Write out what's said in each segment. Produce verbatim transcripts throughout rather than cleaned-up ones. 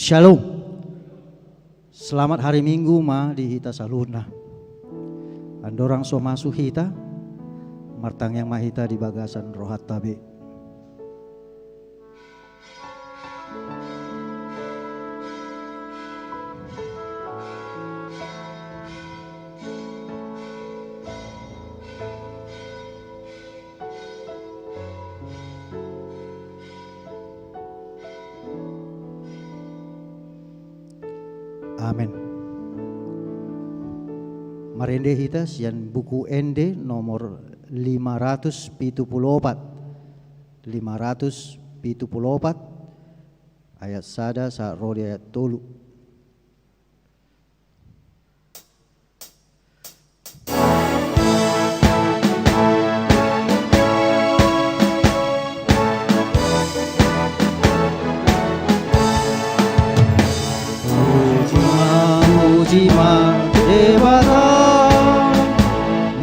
Shalom. Selamat hari Minggu ma di hita saluhutna. Andorang so masuk hita, martangiang ma hita di bagasan rohanta be. Amen. Marende hita sian Buku Ende nomor lima ratus pitu pulu opat. Lima ratus pitu pulu opat, ayat sada sahat ro di ayat tolu. Puji ma, puji ma Debata,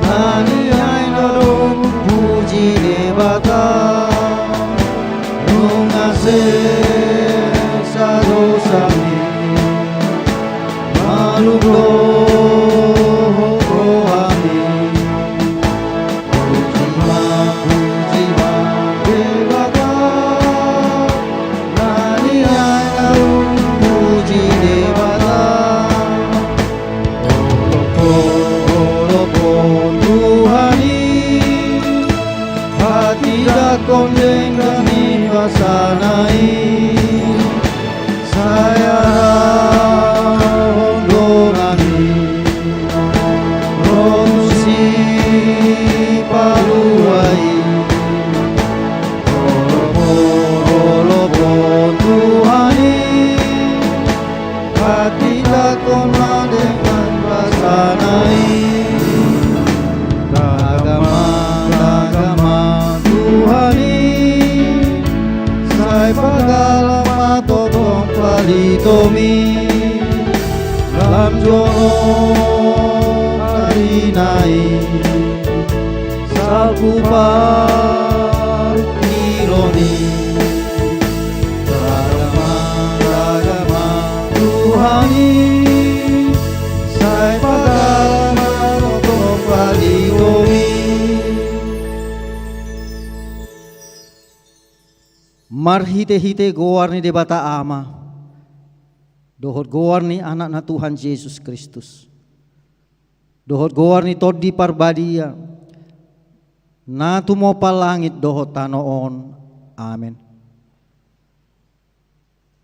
na nian adong puji Debata, nunga sesa dosami. Malum do rohami. Puji ma, puji ma Debata, na nian adong puji Debata. Holong, holong Tuhan i, hatindangkon denggan ni basana i. Sai arahon dongan i ro tu Sipalua i, holop-holop on Tuhan i, patindangkon ma dengan basana i. Tagam ma, tagam ma Tuhan i, sai pagalang ma tongtong palitomi. Lam jolo ari nai salpu parungkilon i. Tagam ma, tagam ma Tuhan i, sai pagalang ma tongtong palitomi. Marhite-hite goar ni Debata Ama, dohot goar ni Anakna Tuhan Jesus Kristus, dohot goar ni Tondi Parbadia, na tumompa langit dohot tano on. Amen.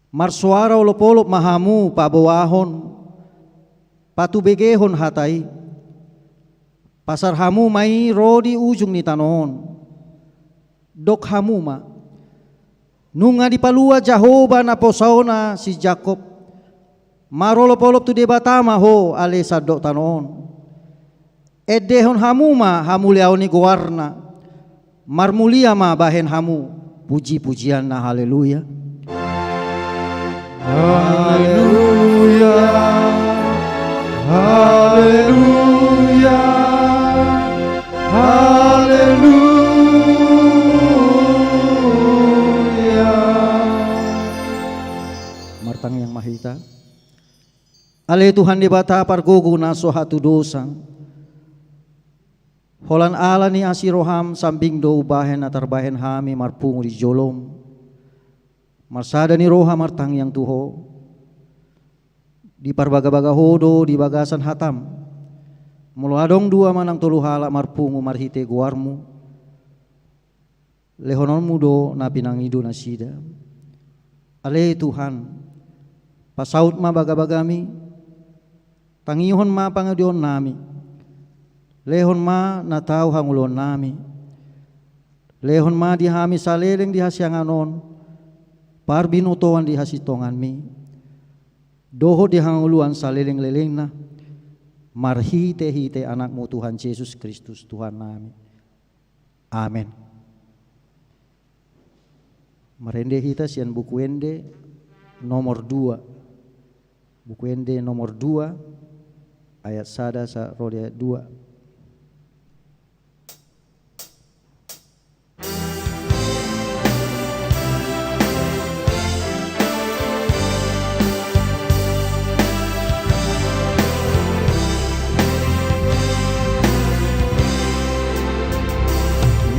Marsoara olop-olop ma hamu paboahon, patubegehon hata i. Pasar hamu ma i ro di ujung ni tano on. Dok hamu ma: Nunga dipalua Jahowa naposaona si Jakob. Marolop-olop tu Debata ma ho ale sandok tano on. Endehon hamu ma hamuliaon ni goarna. Marmulia ma bahen hamu puji-pujianna. Haleluya. Haleluya. Haleluya. Haleluya. Martangiang ma hita. Ale Tuhan Debata pargogo na so hatudosan, holan ala ni asi roham sambing do umbahen na tarbahen hami marpungu di jolom. Marsada ni roha martangiang tu ho. Diparbagabaga ho do di bagasan hatam. Molo adong dua manang tolu halak marpungu marhite goarmu, lehononmu do na pinangido nasida. Ale Tuhan, pasaut ma bagabagami, tangihon ma pangidoannami, lehon ma na tau hangoluannami, lehon ma di hami saleleng di hasiangan on parbinotoan di hasintonganmi, dohot di hangoluan saleleng-lelengna, marhite-hite Anakmu Tuhan Jesus Kristus Tuhannami. Amen. Marende hita sian Buku Ende nomor dua. Buku Ende nomor dua, ayat sada sa ro di ayat dua.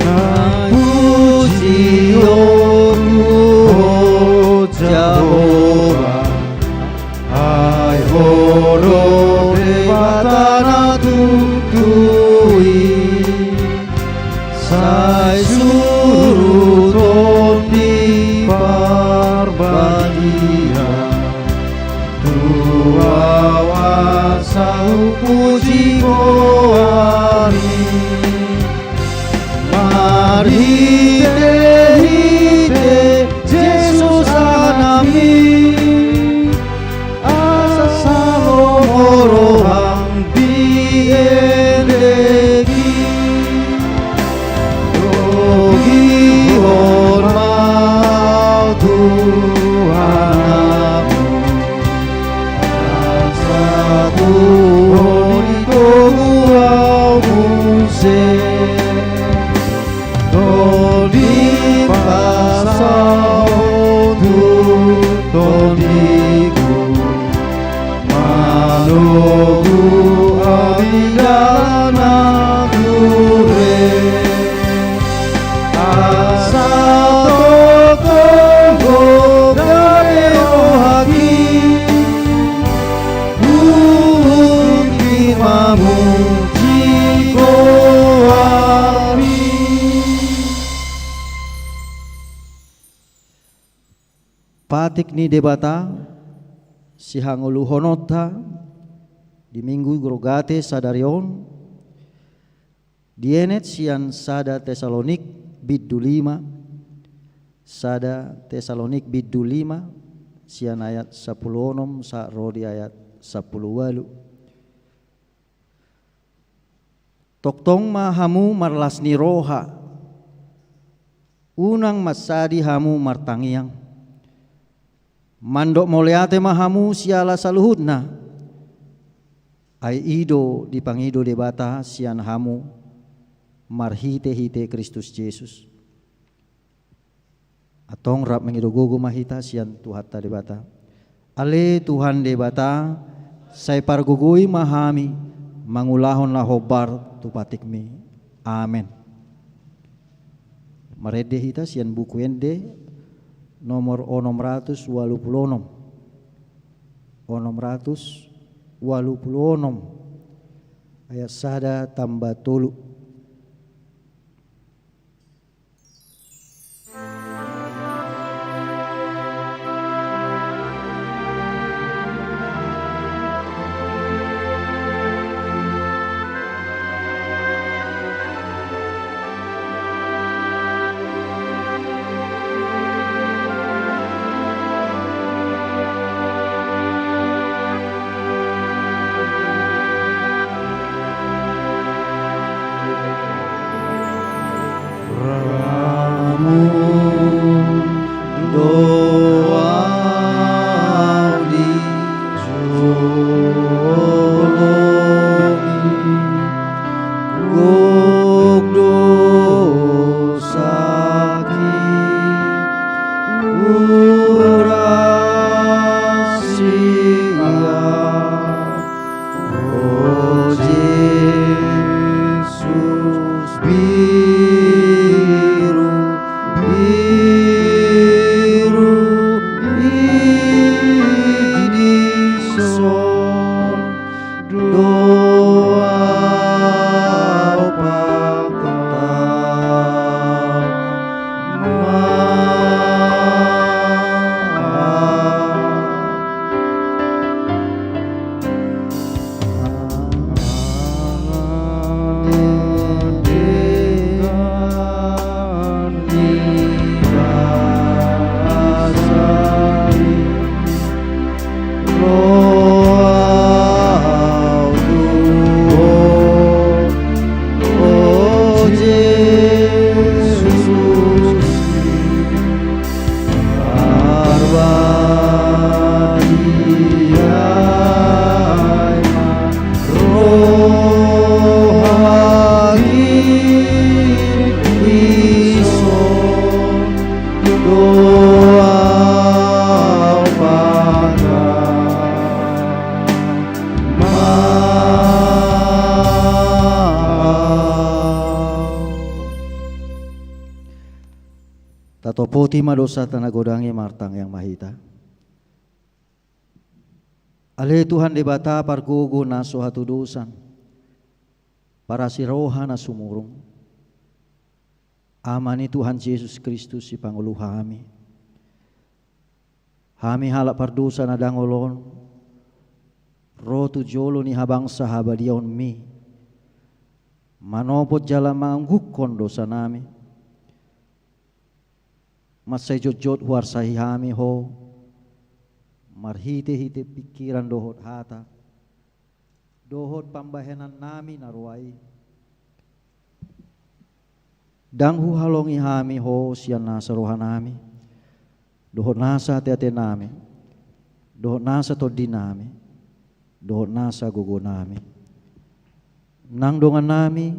Naeng puji ho tu ho Jahowa, ai ho do Debata na tutu i. Sai suru Tondi Parbadia, tu ahu asa hupuji goarmi. Marhitehite Jesus Anakmi, asa lomo roham diendeki. Togihon ma tu Anakmu, asa tuhonon ni togu ahu muse. Tondi pasahat tu tondiku, manogu hami dalan na ture. Asa tongtong do gabe rohangki, huhut mamuji goarmi. Patik ni Debata, Sihangoluhononta di Minggu Rogate sadari on, dienet sian sada Tesalonik bindu lima, sada Tesalonik bindu lima, sian ayat sampulu onom sahat ro di ayat sampulu ualu. Tongtong ma hamu marlas ni roha, unang mansadi hamu martangiang. Mandok mauliate ma hamu siala saluhutna, ai i do dipangido Debata sian hamu marhitehite Kristus Jesus. Antong rap mangido gogo ma hita sian Tuhanta Debata. Ale Tuhan Debata, sai pargogoi ma hami mangulahon na hombar tu patikmi. Amen. Marende hita sian Buku Ende nomor onom ratus ualu pulu onom. Onom ratus ualu pulu onom, ayat sada tamba tolu. Ramun do au di jolomi, gok do sakit, urasi au. O Jesus, biru, biru, i dison do au pangkatau ma. Tatopoti ma dosanta na godang i, martangiang ma hita. Ale Tuhan Debata pargogo na so hatudosan, parasi roha na sumurung, Ama ni Tuhan Jesus Kristus sipangolu hami. Hami halak pardosa na dangol on, ro tu jolo ni habangsa habadiaonmi, manopot jala mangunggukkon dosanami. Mansai jotjot huarsahi hami Ho, marhitehite pingkiran dohot hata, dohot pambahenannami na roa i. Ndang huhalongi hami Ho sian nasa rohanami, dohot nasa ateatenami, dohot nasa tondinami, dohot nasa gogonami. Nang dongannami,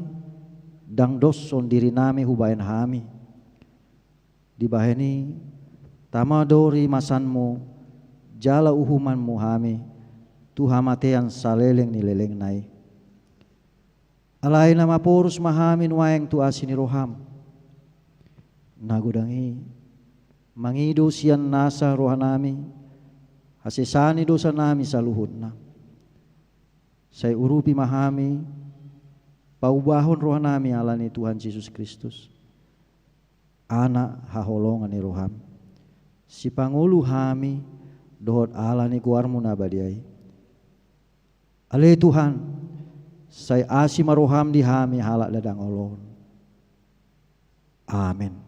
ndang doshon dirinami hubahen hami. Dibahen i, tama do rimasanmu jala uhumanmu hami tu hamatean saleleng ni lelengna i. Alai na maporus ma hami nuaeng tu asi ni roham. Na godang i, mangido sian nasa rohanami hasesaan ni dosanami saluhutna. Sai urupi ma hami, paubahon rohanami ala ni Tuhan Jesus Kristus, Anak haholongan ni roham. Sipangolu hami dohot ala ni goarmu na badia i. Ale Tuhan, sai asi ma roham di hami halak na dangol on. Amen.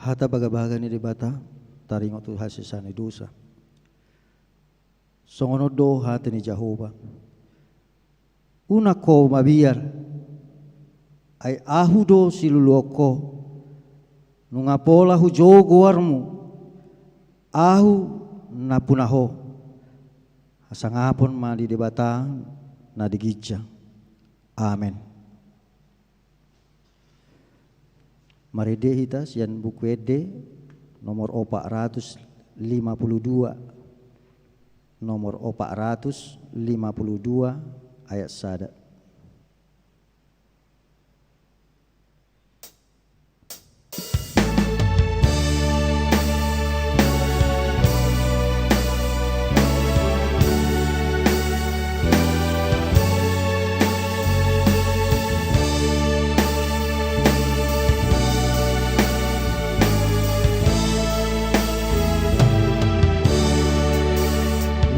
Hata bagabaga ni Debata, taringot tu hasesaan ni dosa. Songon on do hata ni Jahowa: Unang ho mabiar, ai Ahu do siluluon ho. Nunga pola hujou goarmu, Ahu nampuna ho. Hasangapon ma di Debata na di ginjang. Amen. Marende hita sian Buku Ende nomor opat ratus lima puluh dua, nomor opat ratus lima puluh dua, ayat sada.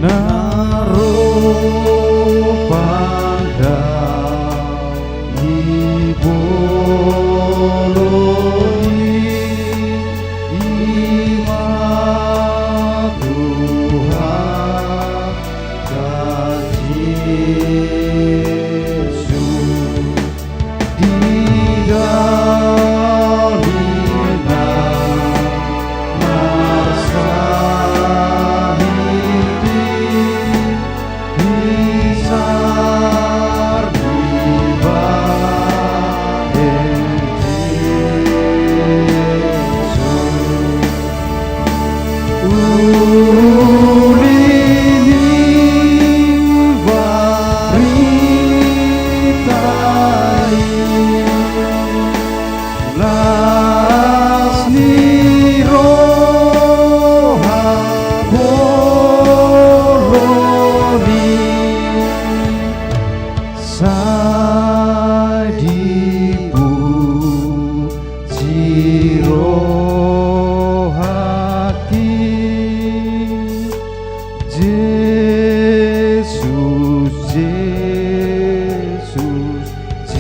Na ro pandang ni bolon i, i ma Tuhan Tuhan Jesus, di dalam na marsahit i, di sar ni bahen Jesus. Uli ni barita i, las ni roha bolon i, sai dipuji rohangki, Jesus, Jesus, Jesus.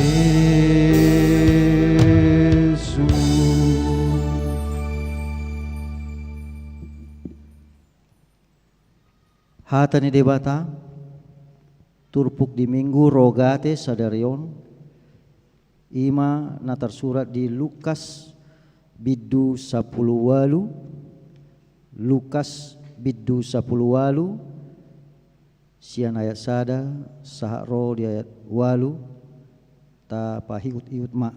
Hata ni Debata, turpuk di Minggu Rogate sadari on, i ma na tarsurat di Lukas bindu sampulu ualu, Lukas bindu sampulu ualu, sian ayat sada sahat ro di ayat ualu, tapaihutihut ma.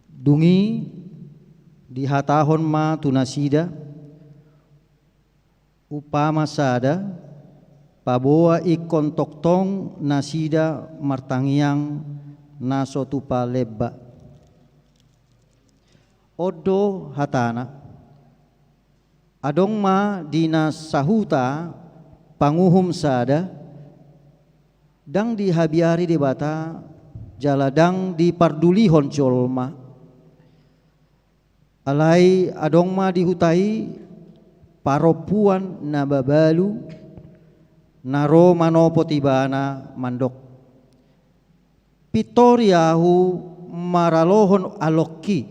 Dung i dihatahon ma tu nasida umpama sada, paboa ingkon tongtong nasida martangiang na so tupa lemba. On do hatana: Adong ma di na sahuta panguhum sada, ndang dihabiari Debata, jala ndang dipardulihon jolma. Alai adong ma di huta i parompuan na mabalu, na ro manopot ibana mandok: Pintori ahu maralohon alongki,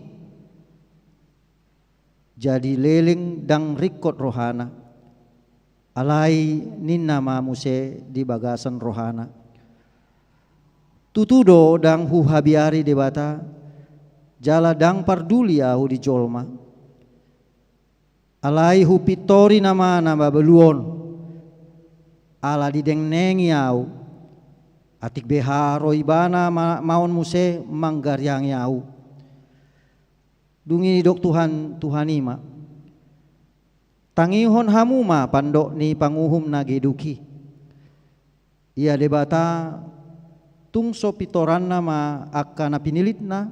jadi leleng ndang ringkot rohana. Alai ninna ma muse di bagasan rohana: Tutu do ndang huhabiari Debata, jala ndang parduli ahu di jolma. Alai hupintori nama na mabalu on, ala didengdengeni ahu. Atik beha ro ibana ma-, maon muse manggariangi ahu. Dung i didok Tuhan, Tuhan i ma: Tangihon hamu ma pandok ni panguhum na geduk i. Ia Debata tung so pintoranna ma angka na pinillitna,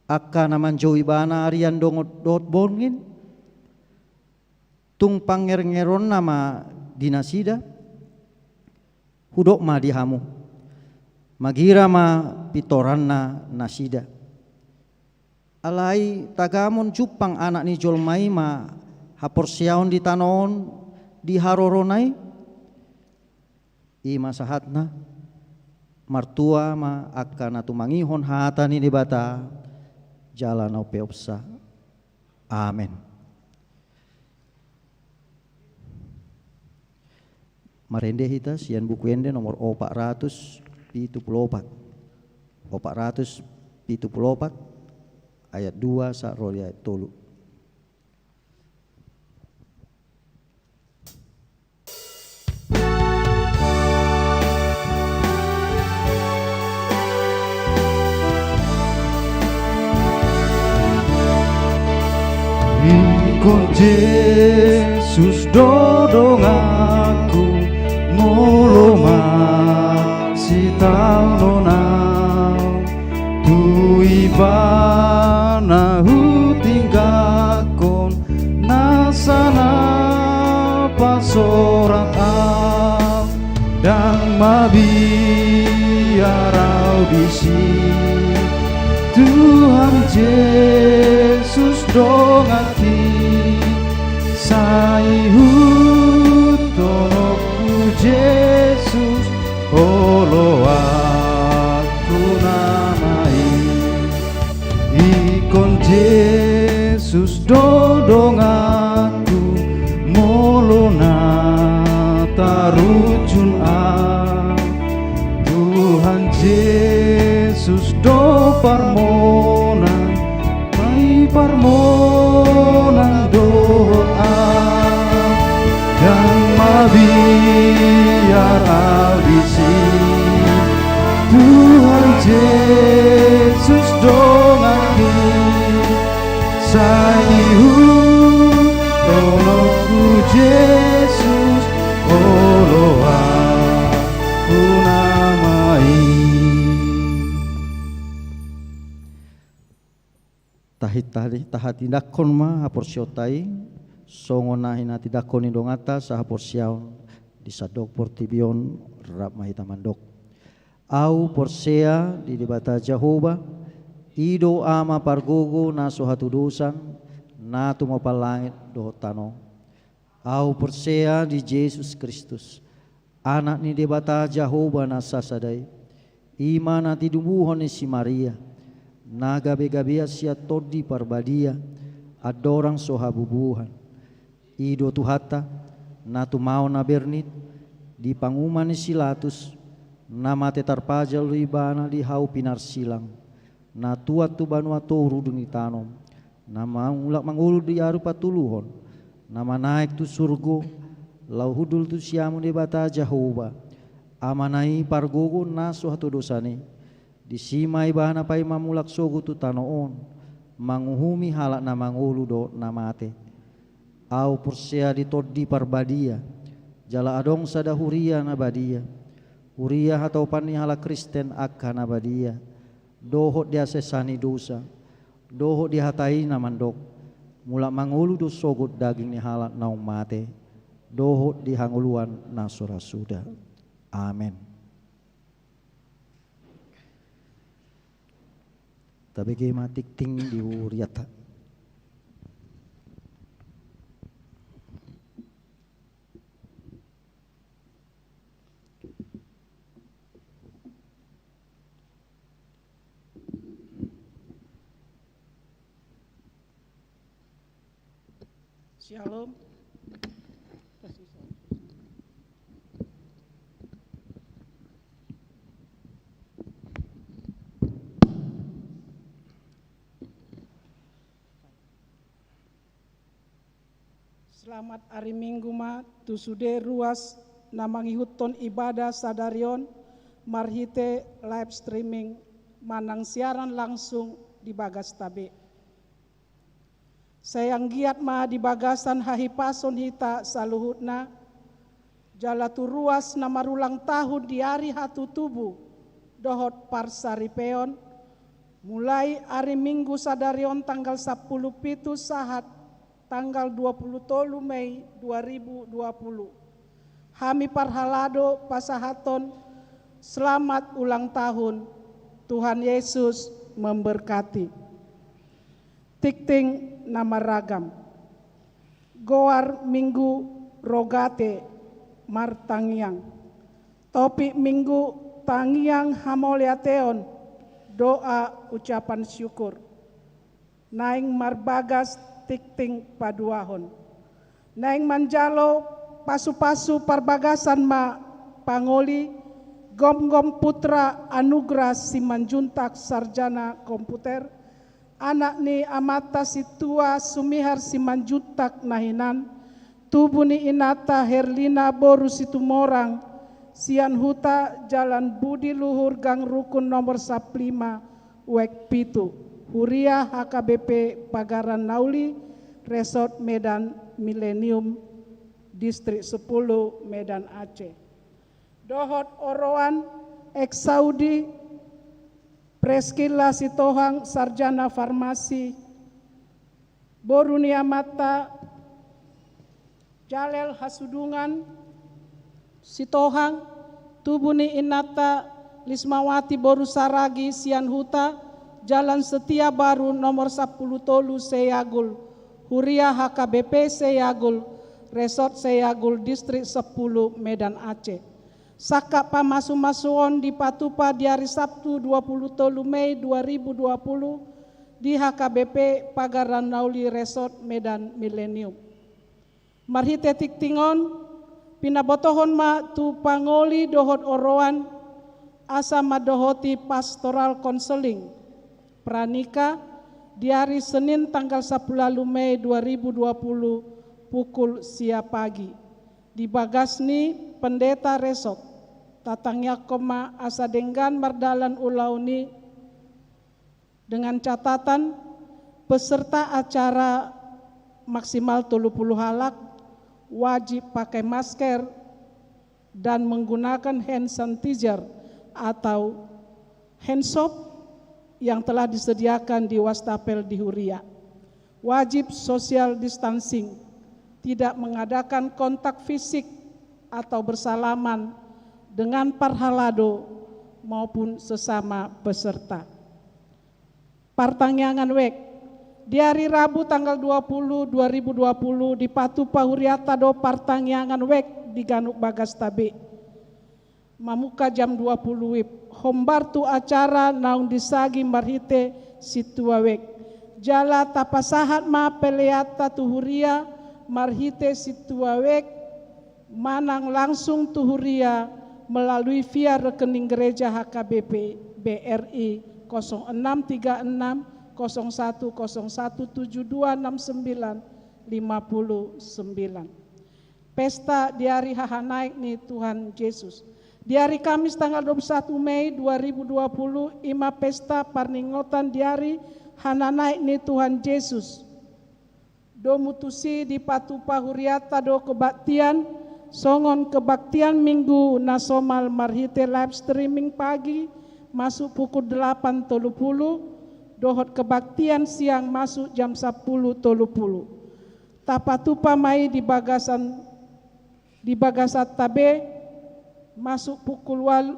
angka na manjou ibana arian dohot, dohot borngin? Tung pangerngeronna ma di nasida? Hudok ma di hamu: Magira ma pintoranna nasida. Alai tagamon jumpang Anak ni jolma i ma haporseaon di tano on di harorona i? I ma sahatna. Martua ma angka na tumangihon hata ni Debata jala na umpeopsa. Amen. Marende hita sian Buku Ende nomor opat ratus pitu pulu opat. Opat ratus pitu pulu opat, ayat dua sahat ro di ayat tolu. Ingkon Jesus do donganku, molo masitaonon au. Tu Ibana hutinggangkon nasa na pasorat au. Ndang mabiar au disi, Tuhan Jesus donganki. Sai hutononku Jesus oloanku nama i. Ingkon Jesus do donganku, molo na tarunjun au. Tuhan Jesus do parmonan, parmonan dohot au. Ndang mabiar au disi, Tuhan Jesus donganki. Sai hutononku Jesus oloanku nama i. Tahi-, tahi-, tahatindanghon ma haporseaonta i songon na hinatindangkon ni donganta sahaporseaon di sandok portibi on. Rap ma hita mandok: Au porsea di Debata Jahowa, i do Ama pargogo na so hatudosan, na tumompa langit dohot tano. Au porsea di Jesus Kristus, Anak ni Debata Jahowa na sasada i, i ma na tinubuhon ni si Maria, na gabe-gabean sian Tondi Parbadia, andorang so habubuhan. I do Tuhanta, na tumaon na bernit, di panguhuman ni si Latus, na mate tarpajal do Ibana di hau pinarsilang, na tuat tu banua toru dung ditanom, na mangulak mangolu di ari patoluhon, na manaek tu surgo, laho hundul tu siamun ni Debata Jahowa, Amana i pargogo na so hatudosan i. Disi ma Ibana paima mulak sogot tu tano on, manguhumi halak na mangolu dohot na mate. Au porsea di Tondi Parbadia, jala adong sada huria na badia. Huria hatopan ni halak Kristen angka na badia, dohot di hasesaan ni dosa, dohot di hata i na mandok, mulak mangolu do sogot daging ni halak naung mate, dohot di hangoluan na so ra suda. Amen. Tabege ma tingting di huriata. Shalom. Selamat ari Minggu ma tu sude ruas na mangihuthon ibadah sadari on marhite live streaming manang siaran langsung di bagasta be. Sai anggiat ma di bagasan hahipason hita saluhutna, jala tu ruas na marulang tahun di ari hatutubu dohot parsaripeon, mulai ari Minggu sadari on tanggal sampulu pitu sahat tanggal dua pulu tolu Mei dua ribu dua pulu. Hami parhalado pasahathon selamat ulang tahun, Tuhan Yesus memberkati. Tingting na maragam. Goar Minggu Rogate, martangiang. Topik Minggu, tangiang hamauliateon, doa ucapan syukur. Naeng marbagas tingting paduahon. Naeng manjalo pasupasu parbagasan ma pangoli, Gomgom Putra Anugrah Simanjuntak, sarjana komputer, anak ni amanta Sintua Sumihar Simanjuntak na hinan, tubu ni inanta Herlina boru Situmorang, sian huta Jalan Budi Luhur, Gang Rukun nomor sampulu lima, wek pitu, Huria H K B P Pagaran Nauli, Resort Medan Milenium, Distrik sepuluh, Medan Aceh. Dohot oroan, Eksaudi Preskilla Sitohang, sarjana farmasi, boru ni amanta Jalel Hasudungan Sitohang, tubu ni inanta Lismawati boru Saragi, sian huta Jalan Setia Baru nomor sampulu tolu, Seyagul, Huria H K B P Seyagul, Resort Seyagul, Distrik sepuluh, Medan Aceh. Sangkap pamasumasuon dipatupa di ari Sabtu dua pulu tolu Mei dua ribu dua pulu di H K B P Pagaran Nauli, Resort Medan Milenium. Marhite tingting on, pinabotohon ma tu pangoli dohot oroan asa mandohoti pastoral konseling pranikah di ari Senin tanggal sampulu ualu Mei dua ribu dua pulu, pukul sia pagi, di bagas ni pendeta resort. Tatangiangkon ma asa denggan mardalan ulaon i, dengan catatan peserta acara maksimal tolu pulu halak, wajib pakai masker, dan menggunakan hand sanitizer atau hand soap yang telah disediakan di wastafel di huria. Wajib social distancing, tidak mengadakan kontak fisik atau bersalaman dengan parhalado maupun sesama peserta. Partangiangan wijk. Di ari Rabu tanggal dua pulu, dua ribu dua pulu, dipatupa huriata do partangiangan wijk di ganup bagasta be. Mamungka jam dua pulu wib, hombar tu acara naung disagi marhite sintua wijk. Jala tapasahat ma peleanta tu huria marhite sintua wijk, manang langsung tu huria melalui via rekening gereja H K B P B R I kosong enam tiga enam kosong satu kosong satu tujuh dua enam sembilan lima puluh sembilan. Pesta di ari hahanaek ni Tuhan Jesus. Di ari Kamis tanggal dua puluh satu Mei dua ribu dua puluh, ima pesta parningotan di ari hahanaek ni Tuhan Jesus. Domu tusi dipatupa huriata do kebaktian Songon kebaktian Minggu na somal marhite live streaming pagi masuk pukul delapan tolu pulu, dohot kebaktian siang masuk jam sapulu tolu pulu. Tapatupa ma i di bagasan, di bagasanta be, masuk pukul ualu,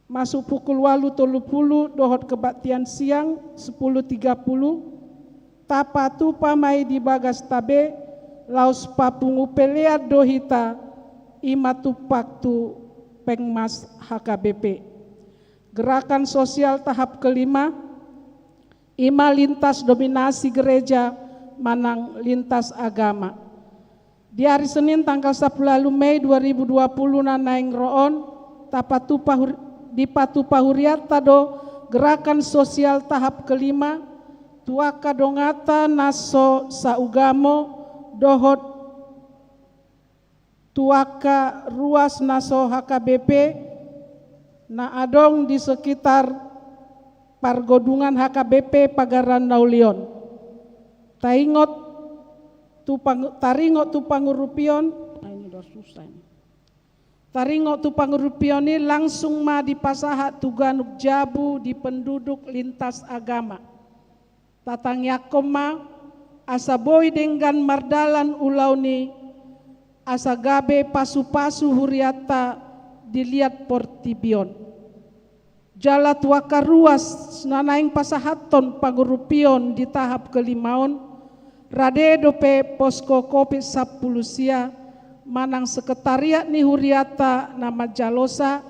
masuk pukul ualu tolu pulu dohot kebaktian siang sepuluh tiga puluh, tapatupa ma i di bagasta be, laos papungu pelean do hita, i ma tumpak tu Pengmas H K B P. Gerakan sosial tahap kelima, i ma lintas dominasi gereja manang lintas agama. Di ari Senin tanggal sapuluh ualu Mei dua ribu dua puluh na naeng ro on, tapatupa hur-, dipatupa hurianta do gerakan sosial tahap kelima, tu angka donganta na so saugamo dohot tu angka ruas na so H K B P na adong di sekitar pargodungan H K B P Pagaran na uli on. Taingot tu pang-, taringot tu pangurupion, nah, ini udah susah ini. Taringot tu pangurupion i langsung ma dipasahat tu ganup jabu di penduduk lintas agama. Tatangiangkon ma, asa boi denggan mardalan ulaon i, asa gabe pasu-pasu hurianta di liat portibi on. Jala tu angka ruas na naeng pasahathon pangurupion di tahap kelima on, rade dope posko covid sampulu sia, manang sekretariat ni hurianta na manjalosa,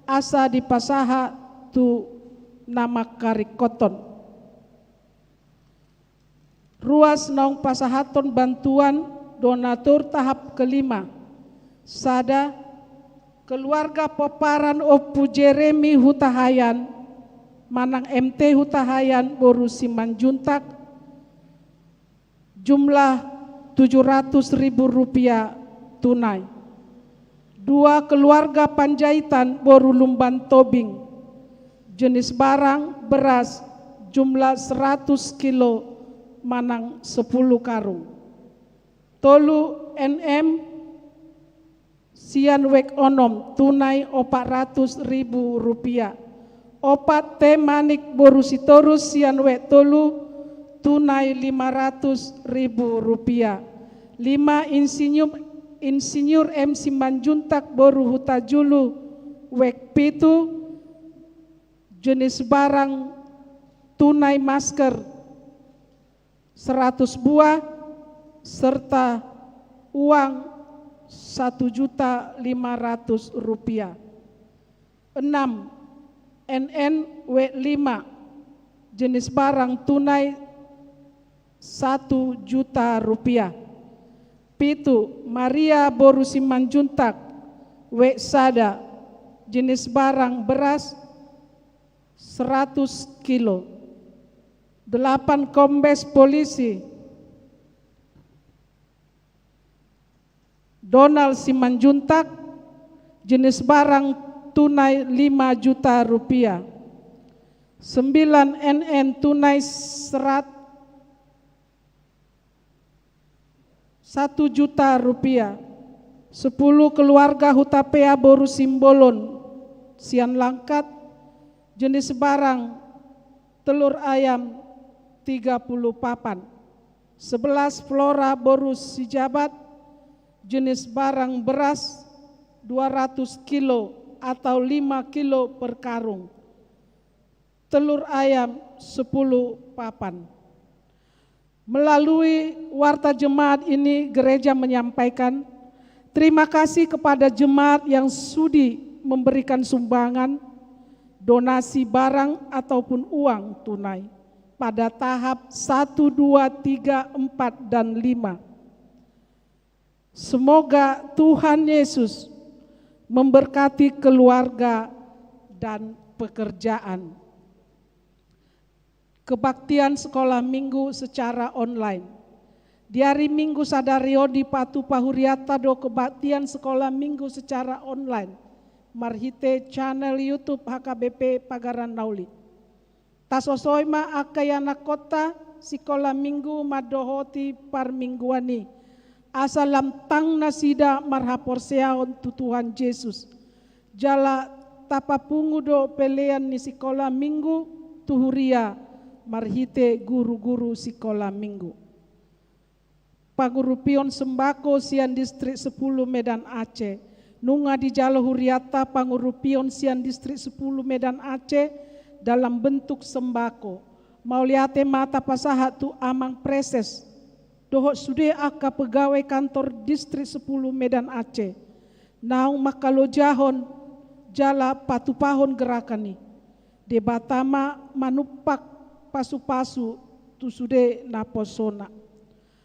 asa dipasahat tu na mangkaringkothon. Ruas naung pasahathon bantuan donatur tahap kelima. Sada, keluarga pomparan Ompu Jeremy Hutahaean, manang M T Hutahaean boru Simanjuntak, jumlah tujuh ratus ribu rupiah tunai. Dua, keluarga Panjaitan boru Lumban Tobing, jenis barang beras jumlah seratus kilo manang sepuluh karung. Tolu, N M sian wek onom tunai opat ratus ribu rupiah. Opat, T Manik boru Sitorus sian wek tolu tunai lima ratus ribu rupiah. Lima, Insinyur, Insinyur M Simanjuntak boru Hutajulu wek pitu, jenis barang tunai masker seratus buah, serta uang satu juta lima ratus rupiah. Enam, N N wek lima, jenis barang tunai satu juta rupiah. Pitu, Maria boru Simanjuntak wek sada, jenis barang beras seratus kilo. Delapan, Kombes Polisi Donald Simanjuntak, jenis barang tunai lima juta rupiah. Sembilan, N N tunai serat-, satu juta rupiah. Sepuluh, keluarga Hutapea boru Simbolon sian Langkat, jenis barang telur ayam tiga puluh papan. Sebelas, Flora boru Sijabat, jenis barang beras dua ratus kilo atau lima kilo per karung. Telur ayam sepuluh papan. Melalui warta jemaat ini, gereja menyampaikan terima kasih kepada jemaat yang sudi memberikan sumbangan, donasi barang ataupun uang tunai pada tahap satu, dua, tiga, empat, dan lima. Semoga Tuhan Yesus memberkati keluarga dan pekerjaan. Kebaktian sekolah minggu secara online. Di ari Minggu sadari on dipatupa hurianta do kebaktian sekolah minggu secara online marhite channel YouTube H K B P Pagaran Nauli. Tasosoi ma angka ianakhonta sikola minggu mandohoti parmingguan i, asa lam tang nasida marhaporseaon tu Tuhan Jesus. Jala tapapungu do pelean ni sikola minggu tu huria marhite guru-guru sikola minggu. Pangurupion sembako sian Distrik Sepuluh Medan Aceh. Nunga dijalo huriata pangurupion sian Distrik Sepuluh Medan Aceh dalam bentuk sembako. Mauliate ma tapasahat tu Amang Preses dohot sude angka pegawai kantor Distrik Sepuluh Medan Aceh naung mangkalojahon jala patupahon gerakan i. Debata ma manumpak pasu-pasu tu sude naposona.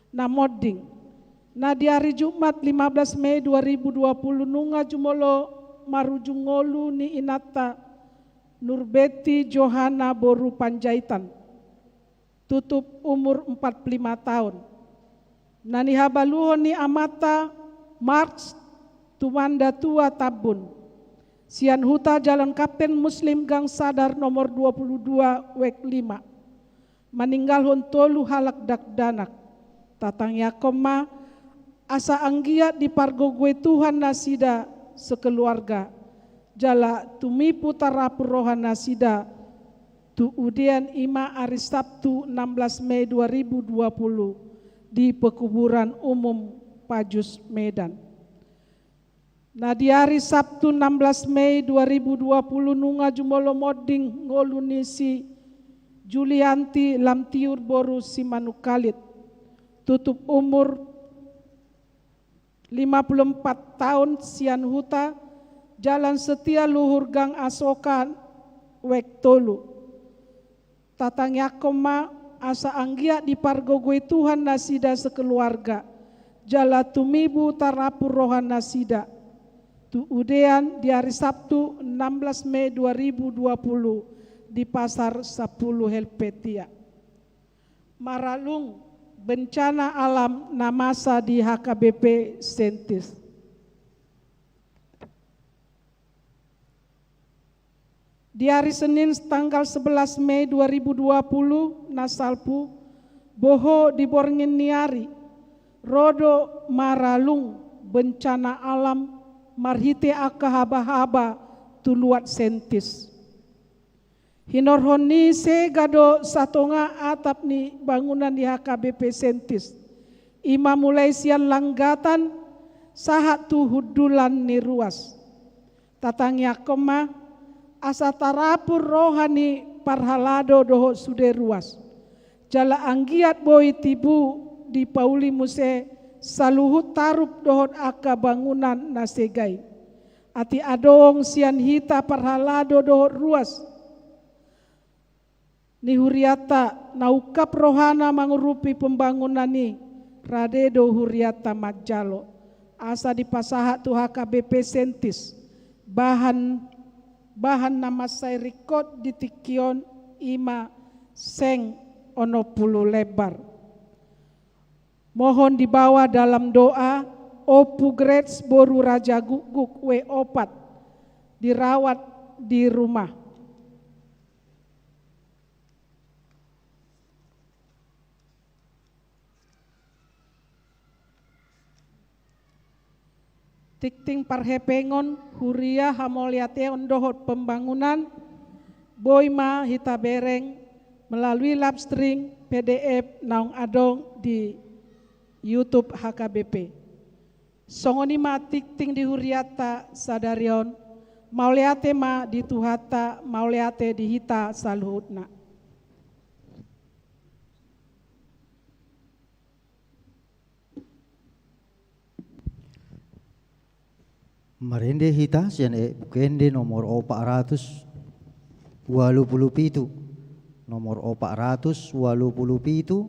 Na monding. Na di ari Jumat lima belas Mei dua ribu dua puluh nunga jumolo marujung ngolu ni inanta Nurbeti Johana boru Panjaitan, tutup umur empat puluh lima taon. Na nihabaluhon ni amanta Marx Tumanda Tua Tambun, sian huta Jalan Kapten Muslim Gang Sadar nomor dua puluh dua wek lima. Maninggalhon tolu halak dakdanak. Tatangiangkon ma asa anggiat dipargogoi Tuhan nasida sekeluarga, jala tumipu tarapur roha nasida tu udean, i ma ari Sabtu enam belas Mei dua ribu dua puluh di pekuburan umum Pajus Medan. Na di ari Sabtu enam belas Mei dua ribu dua puluh nunga jumolo monding ngolu ni si Julianti Lamtiur boru Simanungkalit, tutup umur lima puluh empat taon, sian huta Jalan Setia Luhur Gang Asoka wek tolu. Tatangiangkon ma asa anggiat dipargogoi Tuhan nasida sekeluarga, jala tumipu tarapur roha nasida tu udean di ari Sabtu enam belas Mei dua ribu dua puluh di Pasar Sapuluh Helvetia. Maralung, bencana alam na masa di H K B P Sentis. Di ari Senin tanggal sebelas Mei dua ribu dua puluh na salpu, boho di borngin ni ari, ro do maralung bencana alam marhite angka habahaba tu luat Sentis. Hinorhon ni sega do satonga atap ni bangunan ni H K B P Sentis, i ma mulai sian langgatan sahat tu hundulan ni ruas. Tatangiangkon ma asa tarapur roha ni parhalado dohot sude ruas, jala anggiat boi tibu dipauli muse saluhut tarup dohot angka bangunan na sega i. Atik adong sian hita parhalado dohot ruas ni hurianta na ungkap rohana mangurupi pembangunan i, rade do hurianta manjalo asa dipasahat tu H K B P Sentis bahan, bahan na mansai ringkot di tingki on, i ma seng onom puluh lembar. Mohon dibawa dalam doa Ompu Grace boru Rajagukguk W opat, dirawat di rumah. Tingting parhepengon, huria, hamauliateon dohot pembangunan, boi ma hita bereng melalui live stream P D F naung adong di YouTube H K B P. Songon i ma tingting di hurianta sadari on, mauliate ma di Tuhanta, mauliate di hita saluhutna. Marende hita sian e-, Buku Ende nomor opat ratus ualu pulu pitu. Nomor opat ratus ualu pulu pitu,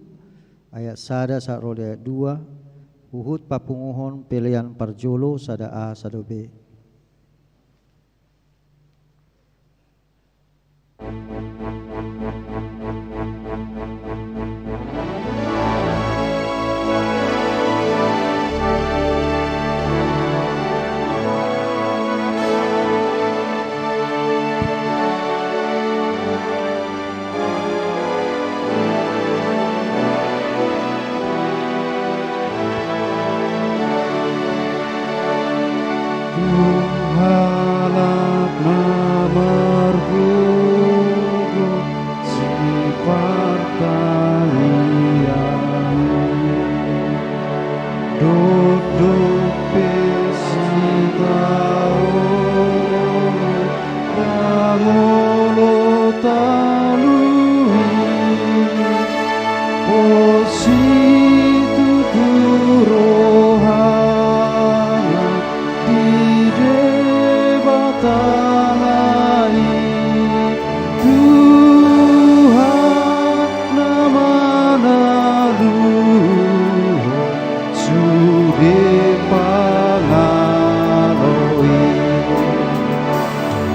ayat sada sahat ro di ayat dua, huhut papunguhon pelean parjolo sada A sada B. Halak na margogo sipartangiang i, dodok pe sitaonon, ndang olo taluhon. Pos situtu rohana di Debata na i, Tuhan na manaluhon sude pangalo i.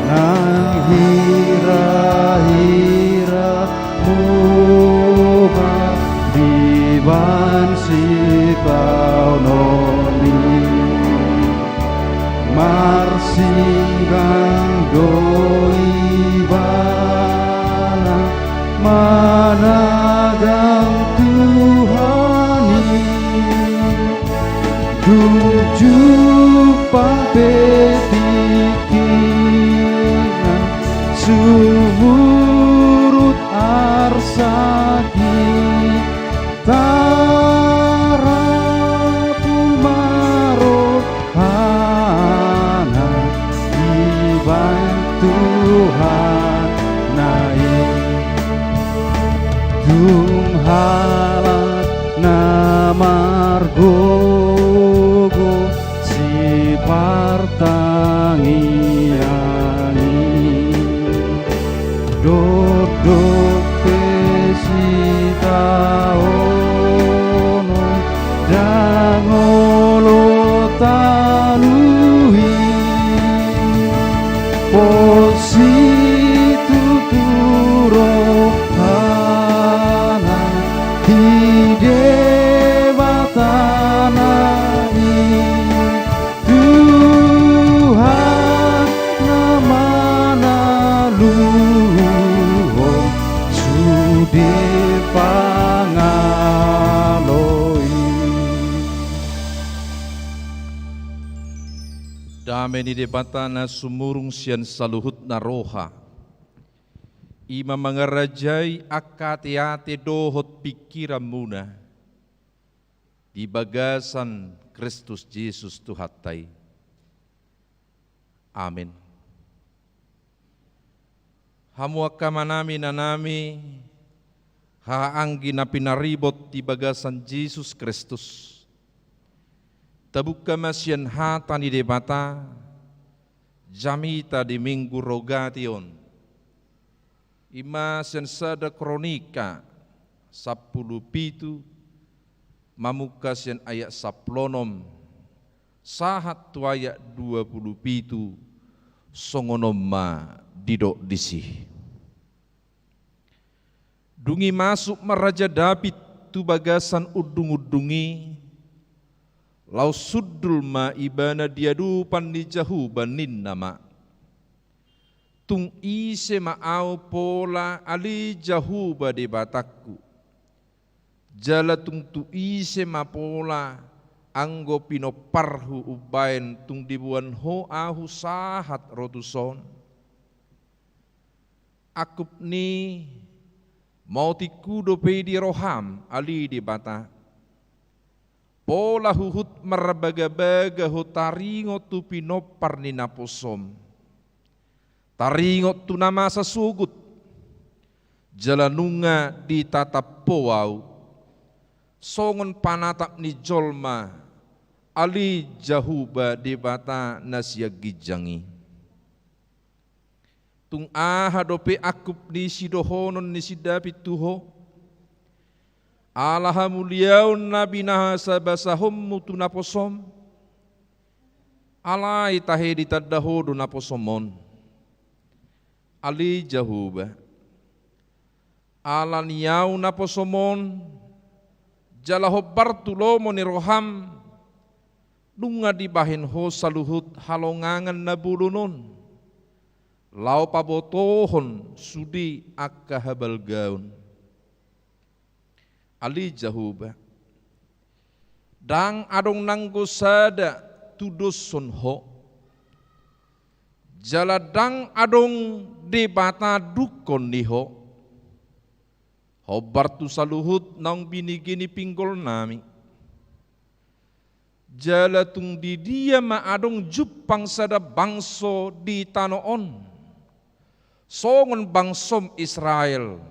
Nang hira-hira mubah dibahen sitaonon i, marsinggang do ibana managam Tuhan i. Dung jumpang pe tingkina sumurut arsak i, tarapul ma rohana dibahen Tuhan na i. Tung halak na margogo sipartangiang i, dodok pe sitaonon, ndang olo taluhon. Pos situtu rohana di Debata na i, Tuhan na manaluhon sude pangalo i. Dame ni Debata na sumurung sian saluhutna roha, i ma mangarajai angka ateate dohot pingkiranmuna di bagasan Kristus Jesus Tuhanta i. Amen. Hamu angka amanami, inanami, hahaanggi na pinaribot di bagasan Jesus Kristus, tabuka ma sian hata ni Debata jamita di Minggu Rogate on. I ma sian sada Kronika sampulu pitu, mamungka sian ayat sampulu onom sahat tu ayat dua pulu pitu, songon on ma didok disi. Dung i masuk ma Raja Daud tu bagasan undungundung i, laos hundul ma ibana di adopan ni Jahowa, ninna ma: Tung ise ma ahu pola, ale Jahowa Debatangku? Jala tung tu ise ma pola anggo pinomparhu umbahen tung diboan Ho ahu sahat ro tuson? Angkup ni maotikku dope i di roham, ale Debata. Pola huhut marbagabaga Ho taringot tu pinompar ni naposom, taringot tu na masa sogot, jala nunga ditatap Ho ahu songon panatap ni jolma, ale Jahowa Debata na sian ginjang i. Tung aha dope angkup ni sidohonon ni si Daud tu Ho, ala hamuliaon na binasabasahonmu tu naposom? Alai tahe ditanda Ho do naposom on, ale Jahowa. Ala ni ahu naposom on, jala hombar tu lomo ni roham, nunga dibahen Ho saluhut halongangan na bolon on, laho pabotohon sude angka habalgaon. Ale Jahowa, ndang adong nanggo sada tudoshon Ho, Jala ndang adong Debata dungkon ni ho, hombar tu saluhut naung binege ni pinggolnami. Jala tung di dia ma adong jumpang sada bangso di tano on, songon bangsom Israel?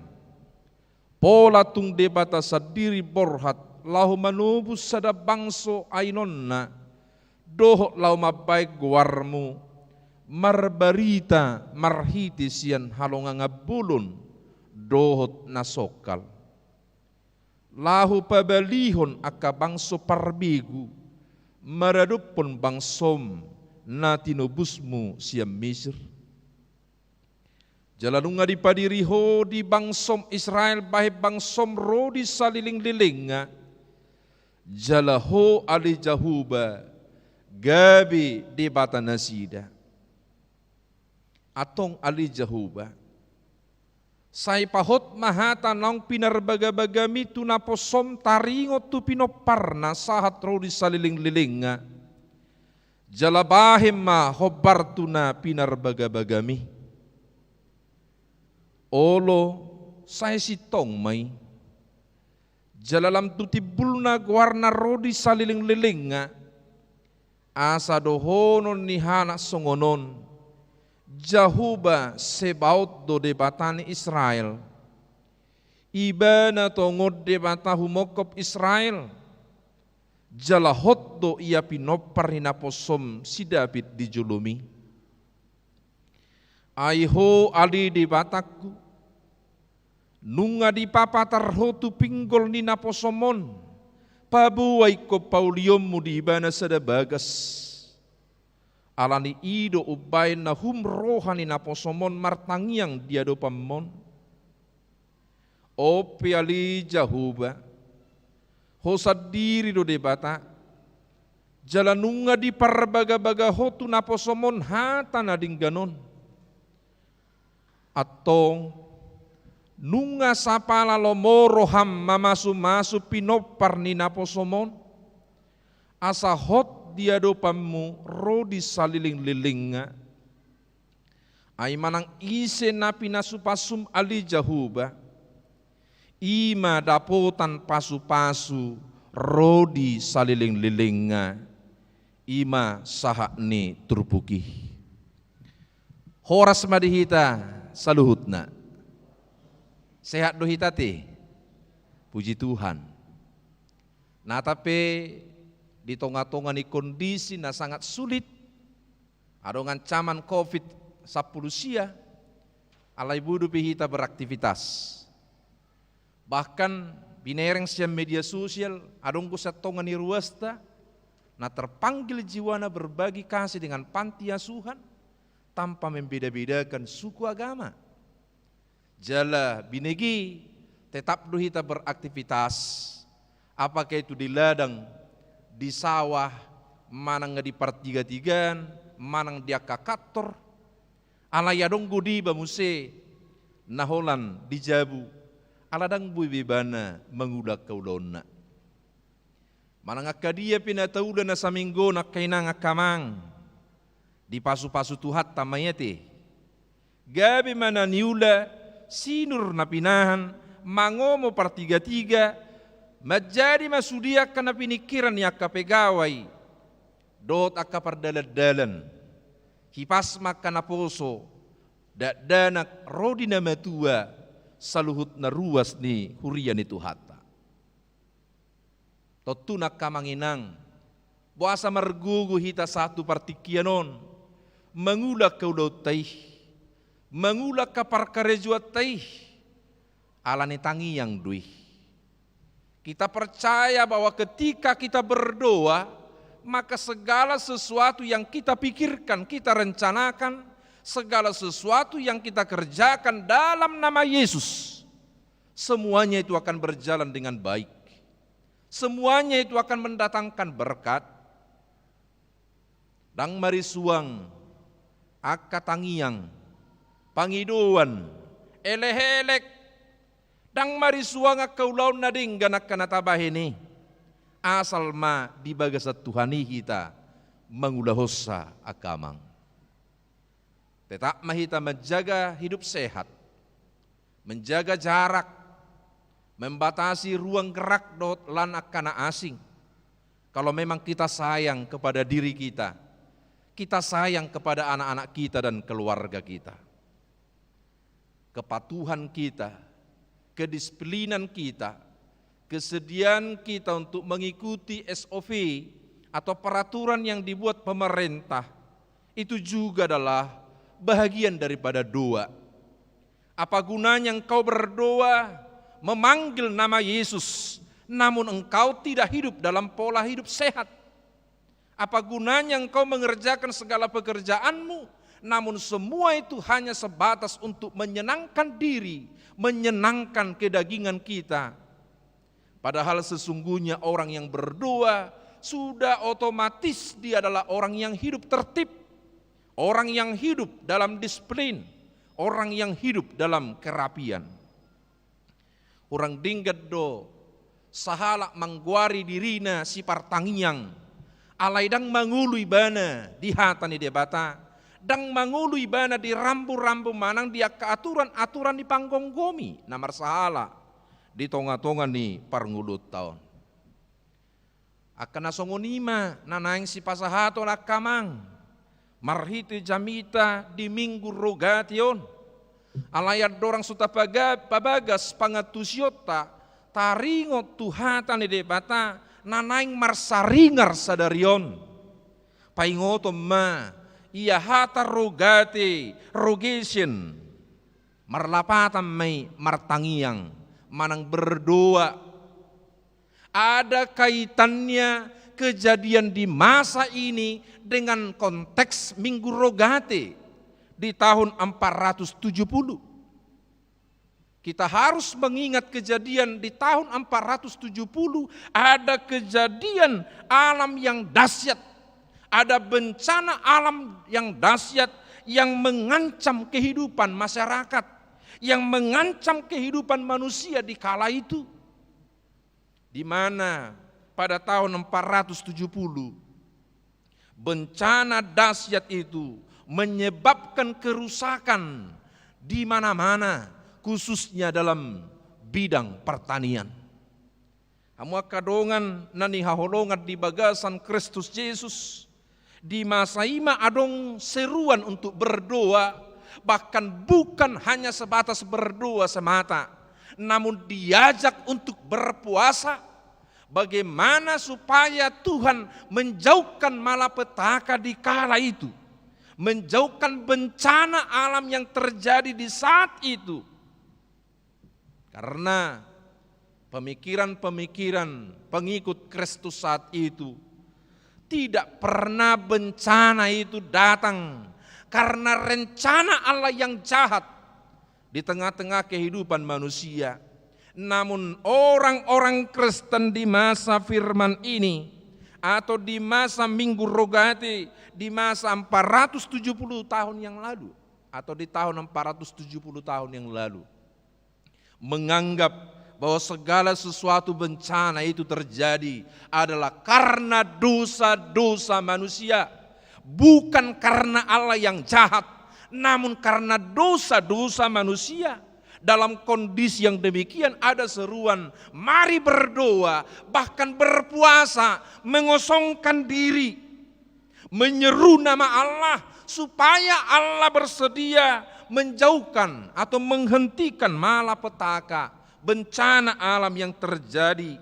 Pola tung Debata sandiri borhat laho manobus sada bangso ainonna, dohot laho mambahen goarmu, marbarita marhite sian halongangan bolon dohot na songkal, laho pabalihon angka bangso parbegu maradophon bangsom na tinobusmu sian Misir. Jala nunga dipadiri ho di bangsom Israel bahen bangsom ro di salelenglelengna, jala ho ale Jahowa gabe Debata nasida. Antong ale Jahowa, sai pahot ma hata naung pinarbagabagami tu naposom taringot tu pinomparna sahat ro di salelenglelengna. Jala bahen ma hombar tu na pinarbagabagami. Olo, sai sintong ma i. Jala lam tu timbulna goarna ro di salelenglelengna, asa dohonon ni halak songon on: Jahowa Sebaot do Debata ni Israel. Ibana tongon Debata humongkop Israel. Jala hot do ia pinompar ni naposom si Daud di jolomi. Ai ho ale Debatangku, nunga dipapatar ho tu pinggol ni naposom on, paboa ingkon paulionmu di ibana sada bagas. Ala ni i do umbahen na hum roha ni naposom on martangiang di adopanmon. On pe ale Jahowa, ho sandiri do Debata, jala nunga diparbagabaga ho tu naposom on hata na denggan on. Antong, nunga sapala lomo roham mamasumasu pinompar ni naposom on, asa hot di adopanmu ro di salelenglelengna. Ai manang ise na pinasupasum ale Jahowa, i ma dapotan pasupasu ro di salelenglelengna, i ma sahat ni turpuk i. Horas ma di hita saluhutna. Sehat do hita ate? Puji Tuhan. Nata pe di tongatonga ni kondisi na sangat sulit, adong ancaman covid sampulu sia, alai boi dope hita beraktivitas. Bahkan binereng sian media sosial, adong do sian tonga ni ruasta na terpanggil jiwana berbagi kasih dengan panti asuhan tanpa membeda-bedakan suku agama. Jala binege tetap do hita beraktivitas, apakah itu di ladang, di sawah, manang di partigatigaan, manang di angka kantor. Alai adong do iba muse na holan di jabu, ala ndang boi be ibana mangula angka ulaonna. Manang angka dia pe na taula na saminggu on angka inang angka amang, dipasupasu Tuhanta ma i ate. Gabe ma na niula, sinur na pinahan, mangomo partigatiga, manjadi ma sude angka na piningkiran ni angka pegawai dohot angka pardalandalan. Hipas ma angka naposo, dakdanak ro di na matua, saluhut na ruas ni huria ni Tuhanta. Tontu na angka amang inang, boasa margogo hita sahat tu partingkian on, mangula angka ulaonta i, mangula angka parkarejoanta i, ala ni tangiang do i. Kita percaya bahwa ketika kita berdoa, maka segala sesuatu yang kita pikirkan, kita rencanakan, segala sesuatu yang kita kerjakan dalam nama Yesus, semuanya itu akan berjalan dengan baik. Semuanya itu akan mendatangkan berkat. Ndang marisuang angka tangiang, pangidoan, elekelek, ndang marisuang angka ulaon na denggan angka na tabahen i, asal ma di bagasan Tuhan i hita mangulahonsa angka amang. Tetap ma hita menjaga hidup sehat, menjaga jarak, membatasi ruang gerak dohot lan angka na asing. Kalau memang kita sayang kepada diri kita, kita sayang kepada anak-anak kita dan keluarga kita. Kepatuhan kita, kedisiplinan kita, kesediaan kita untuk mengikuti S O P atau peraturan yang dibuat pemerintah, itu juga adalah bahagian daripada doa. Apa gunanya engkau berdoa, memanggil nama Yesus, namun engkau tidak hidup dalam pola hidup sehat? Apa gunanya engkau mengerjakan segala pekerjaanmu, namun semua itu hanya sebatas untuk menyenangkan diri, menyenangkan kedagingan kita? Padahal sesungguhnya orang yang berdoa sudah otomatis dia adalah orang yang hidup tertib, orang yang hidup dalam disiplin, orang yang hidup dalam kerapian. Hurang denggan do sahalak manggoari dirina sipartangiang, alai ndang mangolu ibana di hata ni Debata, ndang mangolu ibana di rambu-rambu manang di angka aturan-aturan ni panggomgomi na marsahala di tonga-tonga ni parngoluonta on. Angka na songon i ma na naeng sipasahaton angka amang marhite jamita di Minggu Rogate on. Alai andorang so tapaga-, pabagas pangantusionta, taringot tu hata ni Debata na naeng marsaringar sadari on. Paingoton ma, ia hata Rogate, rogation, marlapatan ma i martangiang manang berdoa. Ada kaitannya kejadian di masa ini dengan konteks Minggu Rogate di tahun empat ratus tujuh puluh. Kita harus mengingat kejadian di tahun empat ratus tujuh puluh, ada kejadian alam yang dahsyat, ada bencana alam yang dahsyat yang mengancam kehidupan masyarakat, yang mengancam kehidupan manusia di kala itu. Di mana pada tahun empat ratus tujuh puluh, bencana dahsyat itu menyebabkan kerusakan di mana-mana, khususnya dalam bidang pertanian. Hamu angka dongan na hinaholongan di bagasan Kristus Jesus, di masa i ma adong seruan untuk berdoa, bahkan bukan hanya sebatas berdoa semata, namun diajak untuk berpuasa. Bagaimana supaya Tuhan menjauhkan malapetaka di kala itu, menjauhkan bencana alam yang terjadi di saat itu. Karena pemikiran-pemikiran pengikut Kristus saat itu tidak pernah bencana itu datang karena rencana Allah yang jahat di tengah-tengah kehidupan manusia. Namun orang-orang Kristen di masa firman ini, atau di masa Minggu Rogate, di masa empat ratus tujuh puluh tahun yang lalu, atau di tahun empat ratus tujuh puluh tahun yang lalu, menganggap bahwa segala sesuatu bencana itu terjadi adalah karena dosa-dosa manusia, bukan karena Allah yang jahat, namun karena dosa-dosa manusia. Dalam kondisi yang demikian, ada seruan, mari berdoa, bahkan berpuasa, mengosongkan diri, menyeru nama Allah, supaya Allah bersedia menjauhkan atau menghentikan malapetaka, bencana alam yang terjadi,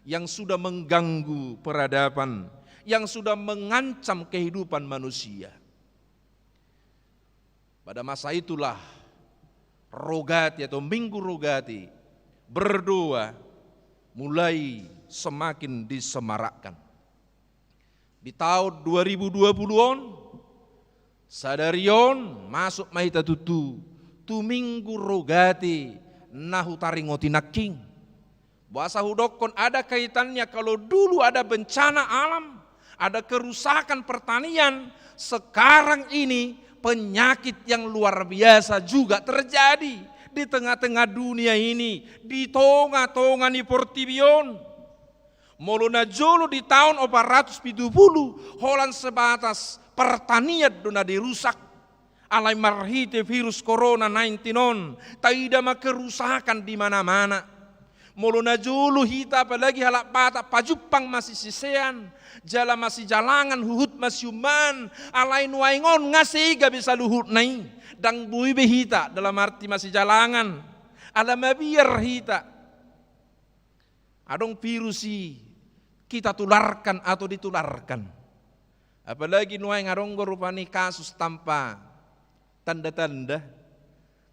yang sudah mengganggu peradaban, yang sudah mengancam kehidupan manusia. Pada masa itulah Rogate atau Minggu Rogate berdoa mulai semakin disemarakkan. Di tahun dua ribu dua puluh on, sadari on masuk ma hita tutu tu Minggu Rogate na hutaringoti nangkin. Boasa hudokkon ada kaitannya, kalau dulu ada bencana alam, ada kerusakan pertanian, sekarang ini penyakit yang luar biasa juga terjadi di tengah-tengah dunia ini, di tonga-tonga ni portibi on. Molo na jolo di taon opat ratus pitu pulu, holan sebatas pertanian do na dirusak. Alai marhite virus corona nineteen on, taida ma kerusakan di mana-mana. Molo na jolo hita, apalagi halak Batak, pajumpang masisisean, jala masijalangan huhut masiummaan, alai nuaeng on nga sega be saluhutna i. Ndang boi be hita, dalam arti masijalangan, ala mabiar hita. Adong virus i, kita tularkan atau ditularkan. Apalagi nuaeng adong do rupani kasus tanpa tanda-tanda,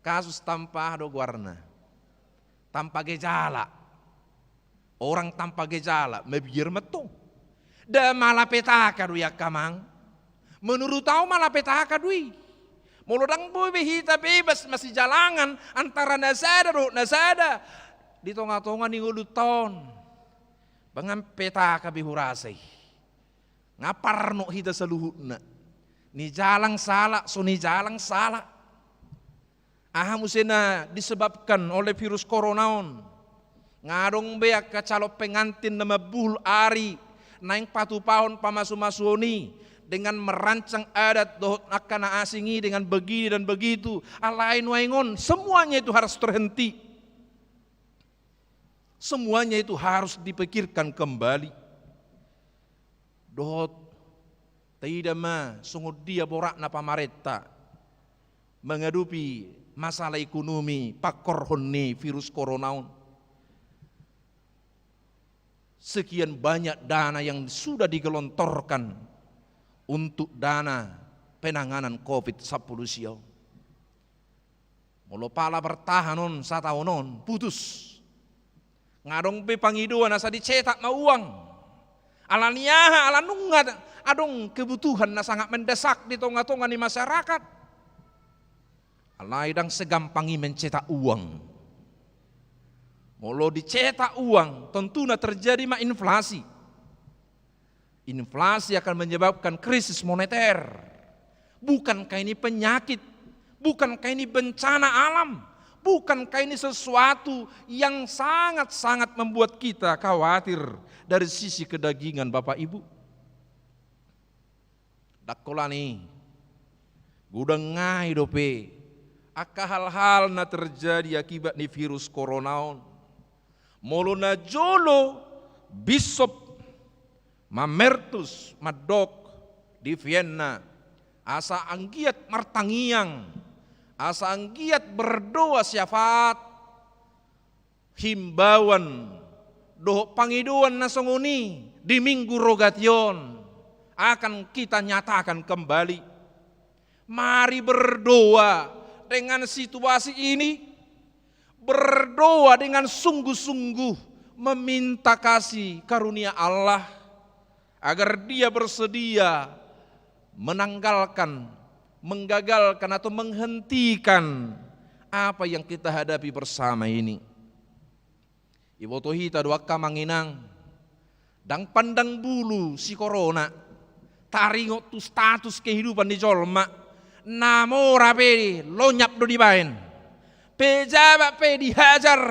kasus tanpa, aha do goarna, tanpa gejala. Orang tanpa gejala, mabiar ma tong. Nda malapetaka do i, angka amang. Menurut au malapetaka do i. Molo ndang boi be hita bebas masijalangan antara na sada dohot na sada di tonga-tonga ni ngolunta on, ba nga petaka be hurasa i. Nga parnok hita saluhutna. Nijalang sala, so nijalang sala. Aha muse na disebabkan oleh virus corona on? Nga adong be angka calon pengantin na mambuhul ari naeng patupahon pamasumasuon i dengan merancang adat dohot angka na asing i dengan begini dan begitu. Alai nuaeng on, semuanya itu harus terhenti. Semuanya itu harus dipikirkan kembali. Dohot taida ma songon dia boratna pamarenta mangadopi masalah ekonomi pangkorhon ni virus corona on. Sekian banyak dana yang sudah digelontorkan untuk dana penanganan covid sampulu sia on. Molo pala bertahan on sataon on, putus. Nga adong be pangidoan asa dicetak ma uang. Ala ni aha? Ala nunga adong kebutuhan na sangat mendesak di tonga-tonga ni masyarakat. Alai ndang segampang i mencetak uang. Molo dicetak uang, tentu na terjadi ma inflasi. Inflasi akan menyebabkan krisis moneter. Bukankah ini penyakit? Bukankah ini bencana alam? Bukankah ini sesuatu yang sangat-sangat membuat kita khawatir dari sisi kedagingan, Bapak Ibu? Ndang holan i, godang ngai dope angka hal-hal na terjadi akibat ni virus corona on. Molo na jolo, Bishop Mamertus mandok di Vienna, asa anggiat martangiang, asa anggiat berdoa syafaat, himbauan dohot pangidoan na songon i di Minggu Rogation akan kita nyatakan kembali. Mari berdoa dengan situasi ini, berdoa dengan sungguh-sungguh, meminta kasih karunia Allah, agar Dia bersedia menanggalkan, menggagalkan atau menghentikan apa yang kita hadapi bersama ini. Iboto hita do angka amang inang, ndang pandang bulu si corona, taringot tu status kehidupan ni jolma, na mora pe lonyap do dibaen, pejabat pe dihajar.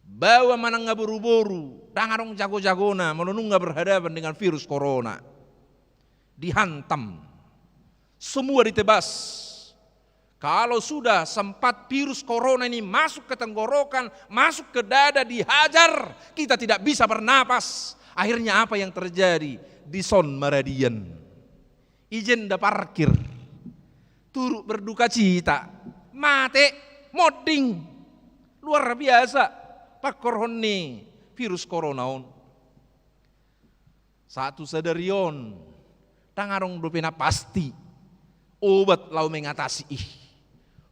Baoa manang nga boru-boru, ndang adong jago-jagona molo nunga berhadapan dengan virus corona. Dihantam. Semua ditebas. Kalau sudah sempat virus corona ini masuk ke tenggorokan, masuk ke dada, dihajar, kita tidak bisa bernapas. Akhirnya apa yang terjadi? Dison maradian. Ijen da parkir. Turut berduka cita. Mate, monding. Luar biasa pangkorhon ni virus corona on. Sahat tu sadari on, ndang adong dope na pasti obat laho mengatasi i.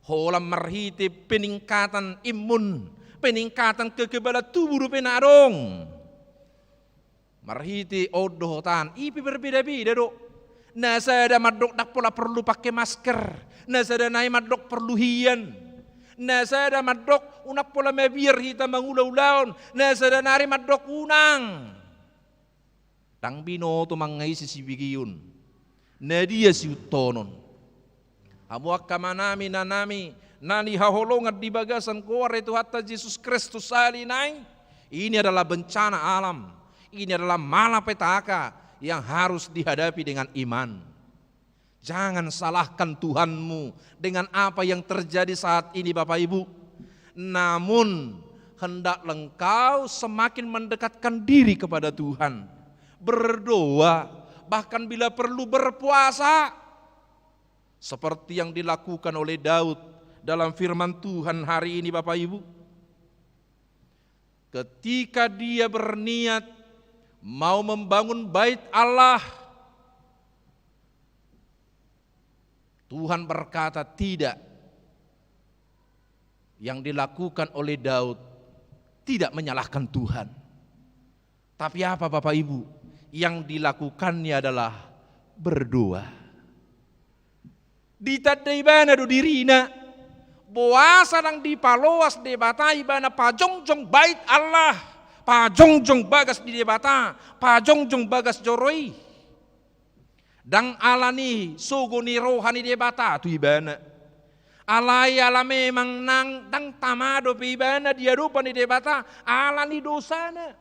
Holan marhite peningkatan imun, peningkatan kekebalan tubuh dope na adong. Marhite on dohot an, i pe berbeda-beda do. Na sada mandok ndang pola porlu pake masker, na sada nai mandok porlu hian, na sada mandok unang pola mabiar hita mangula ulaon, na sada nari mandok unang. Ndang binoto mangaisi sibegeon. Na dia sihuthononmu? Hamu angka amanami, inanami, na nihaholongan di bagasan goar ni Tuhanta Jesus Kristus sahali nai, ini adalah bencana alam. Ini adalah malapetaka yang harus dihadapi dengan iman. Jangan salahkan Tuhanmu dengan apa yang terjadi saat ini, Bapak Ibu. Namun, hendaklah engkau semakin mendekatkan diri kepada Tuhan. Berdoa, bahkan bila perlu berpuasa. Seperti yang dilakukan oleh Daud dalam firman Tuhan hari ini, Bapak Ibu. Ketika dia berniat mau membangun bait Allah, Tuhan berkata, "Tidak." Yang dilakukan oleh Daud tidak menyalahkan Tuhan. Tapi apa, Bapak Ibu? Yang dilakukannya adalah berdoa. Ditanda ibana do dirina. Boasa ndang dipaloas Debata ibana pajongjong bait Allah, pajongjong bagas di Debata, pajongjong bagas joro i. Ndang alani sogo ni roha ni Debata tu ibana. Alai ala memang nang ndang tama dope ibana di adopan ni Debata alani dosana.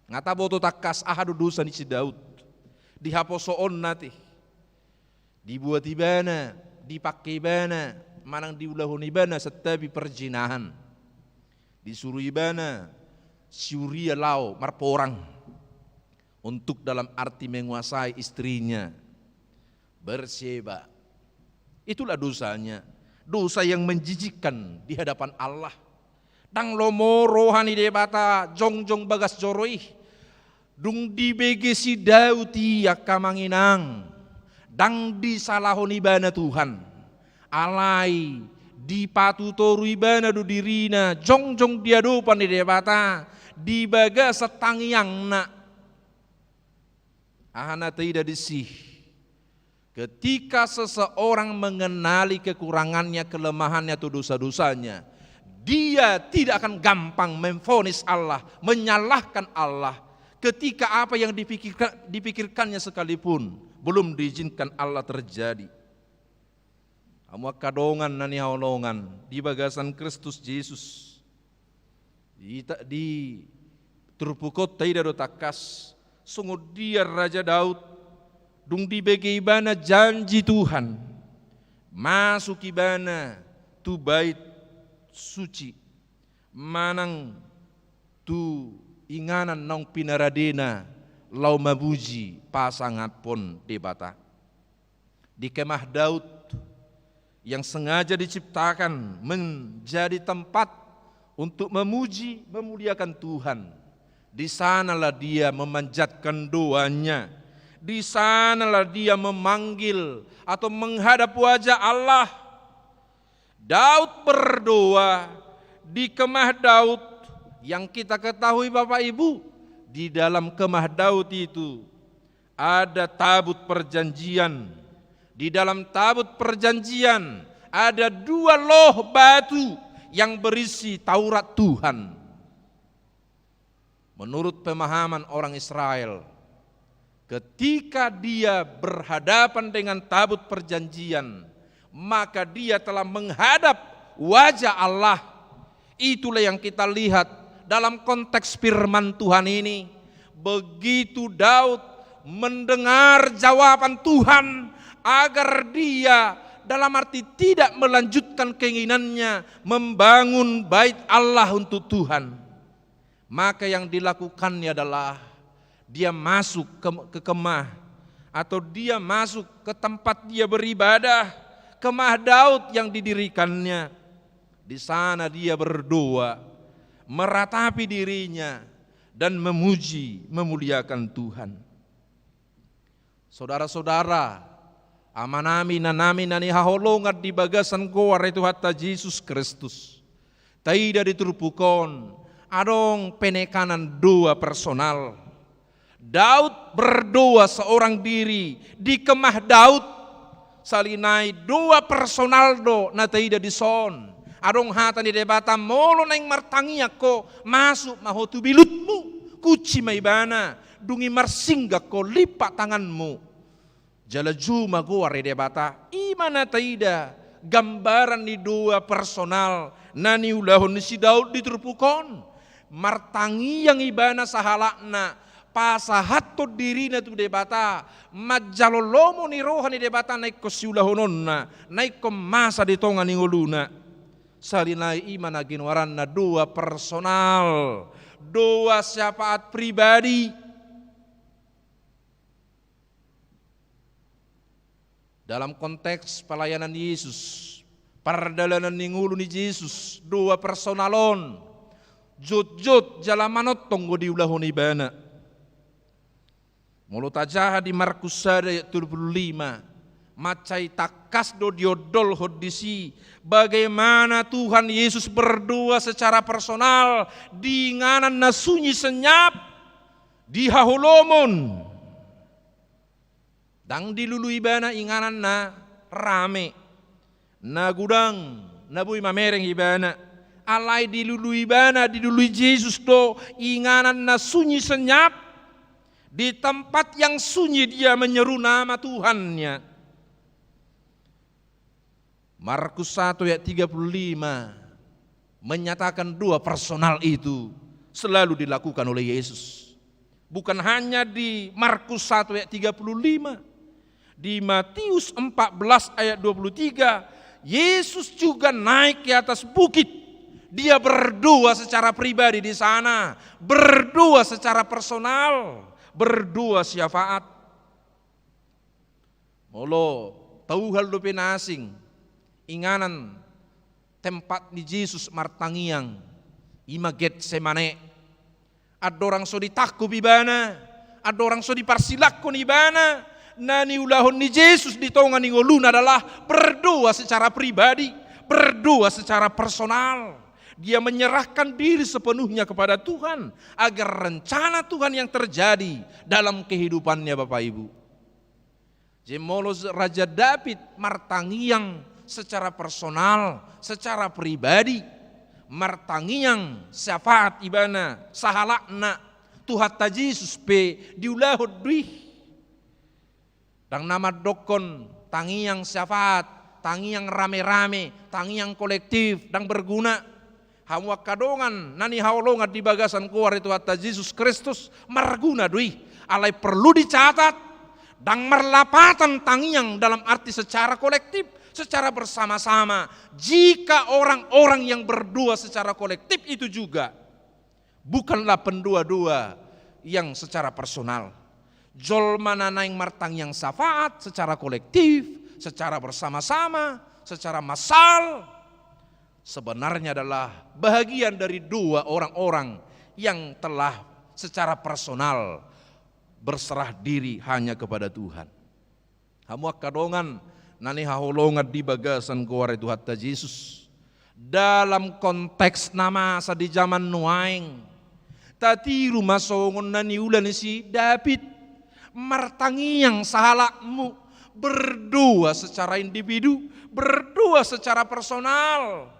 Nga taboto tangkas aha do dosa ni si Daud. Di haposoonna te. Dibuat ibana, dipangke ibana, manang diulahon ibana santabi perzinahan. Disuru ibana si Uria laho marporang untuk dalam arti menguasai istrinya Batseba. Itulah dosanya. Dosa yang menjijikkan di hadapan Allah. Ndang lomo roha ni Debata jongjong bagas joro i. Dung dibege si Daud i, angka amang inang, ndang disalahon ibana Tuhan. Alai dipatutoru ibana do dirina jongjong di adopan ni Debata di bagasan tangiangna. Aha na taida disi? Ketika seseorang mengenali kekurangannya, kelemahannya, atau dosa-dosanya, dia tidak akan gampang memvonis Allah, menyalahkan Allah, ketika apa yang dipikirkan, dipikirkannya sekalipun belum diizinkan Allah terjadi. Hamu angka dongan na hinaholongan di bagasan Kristus Jesus. Di, di turpuk on taida do tangkas songon dia Raja Daud, dung dibege ibana janji Tuhan, masuk ibana tu bait suci, manang tu inganan naung pinaradena laho mamuji pasangaphon Debata. Di kemah Daud yang sengaja diciptakan menjadi tempat untuk memuji, memuliakan Tuhan. Di sanalah dia memanjatkan doanya. Di sanalah dia memanggil atau menghadap wajah Allah. Daud berdoa di kemah Daud yang kita ketahui, Bapak Ibu, di dalam kemah Daud itu ada tabut perjanjian. Di dalam tabut perjanjian ada dua loh batu yang berisi Taurat Tuhan. Menurut pemahaman orang Israel, ketika dia berhadapan dengan tabut perjanjian, maka dia telah menghadap wajah Allah. Itulah yang kita lihat dalam konteks firman Tuhan ini. Begitu Daud mendengar jawaban Tuhan, agar dia, dalam arti, tidak melanjutkan keinginannya membangun bait Allah untuk Tuhan, maka yang dilakukannya adalah dia masuk ke, ke kemah, atau dia masuk ke tempat dia beribadah, kemah Daud yang didirikannya. Di sana dia berdoa, meratapi dirinya, dan memuji, memuliakan Tuhan. Saudara-saudara, amanami, inanami na hinaholongan di bagasan goar ni Tuhanta Jesus Kristus, taida di turpuk on adong penekanan doa personal. Daud berdoa seorang diri di kemah Daud. Sahali nai doa personal do na taida dison. Adong hata ni Debata, molo naeng martangiang ho, masuk ma ho tu bilutmu. Kunci ma ibana, dung i marsinggak ho, limpak tanganmu. Jala jou ma goar ni Debata. I ma na taida gambaran ni doa personal na niulahon ni si Daud di turpuk on. Martangiang ibana sahalakna, pasahat Mandompakhon dirina tu Debata, manjalo lomo ni roha ni Debata na ingkon siulahononna, na ingkon masa di tonga ni ngoluna. Sahali nai i ma na ginoaranna doa personal, doa syafaat pribadi. Dalam konteks pelayanan Yesus, pardalanan ni ngolu ni Jesus, doa personal on jotjot jala manongtong do diulahon ibana. Molo tajaha di Markus sada ayat tolu pulu lima, mansai tangkas do diondolhon disi bagaimana Tuhan Yesus berdoa secara personal di inganan na sunyi senyap, di haholomon. Ndang dilului ibana inganan na rame, na godang, na boi mamereng ibana. Alai dilului ibana, dilului Jesus do inganan na sunyi senyap, di tempat yang sunyi dia menyeru nama Tuhannya. Markus satu ayat tiga puluh lima menyatakan doa personal itu selalu dilakukan oleh Yesus. Bukan hanya di Markus satu ayat tiga puluh lima, di Matius empat belas ayat dua puluh tiga, Yesus juga naik ke atas bukit. Dia berdoa secara pribadi di sana, berdoa secara personal, berdoa syafaat. Molo tauhal dope na asing inganan tempat ni Jesus martangiang, i ma Getsemane. Andorang so ditangkup ibana, andorang so diparsilangkon ibana, na niulahon ni Jesus di tonga ni ngoluna adalah berdoa secara pribadi, berdoa secara personal. Dia menyerahkan diri sepenuhnya kepada Tuhan agar rencana Tuhan yang terjadi dalam kehidupannya, Bapak Ibu. Jadi molo Raja Daud martangiang secara personal, secara pribadi, martangiang syafaat ibana sahalakna, Tuhanta Jesus pe diulahon do i. Ndang na mandokkon tangiang syafaat, tangiang rame-rame, tangiang kolektif, ndang berguna. Hamu angka dongan na nihaholongan di bagasan goar ni Tuhanta Jesus Kristus, marguna do i. Alai perlu dicatat, ndang marlapatan tangiang dalam arti secara kolektif, secara bersama-sama. Jika orang-orang yang berdoa secara kolektif itu juga bukanlah pendoa-doa yang secara personal. Jolma na naeng martangiang syafaat secara kolektif, secara bersama-sama, secara massal, sebenarnya adalah bahagian dari doa orang-orang yang telah secara personal berserah diri hanya kepada Tuhan. Hamu angka dongan na nihaholongan di bagasan goar ni Tuhanta Jesus. Dalam konteks na masa di jaman nuaeng, tatiru ma songon na niula ni si Daud, martangiang sahalakmu, berdoa secara individu, berdoa secara personal.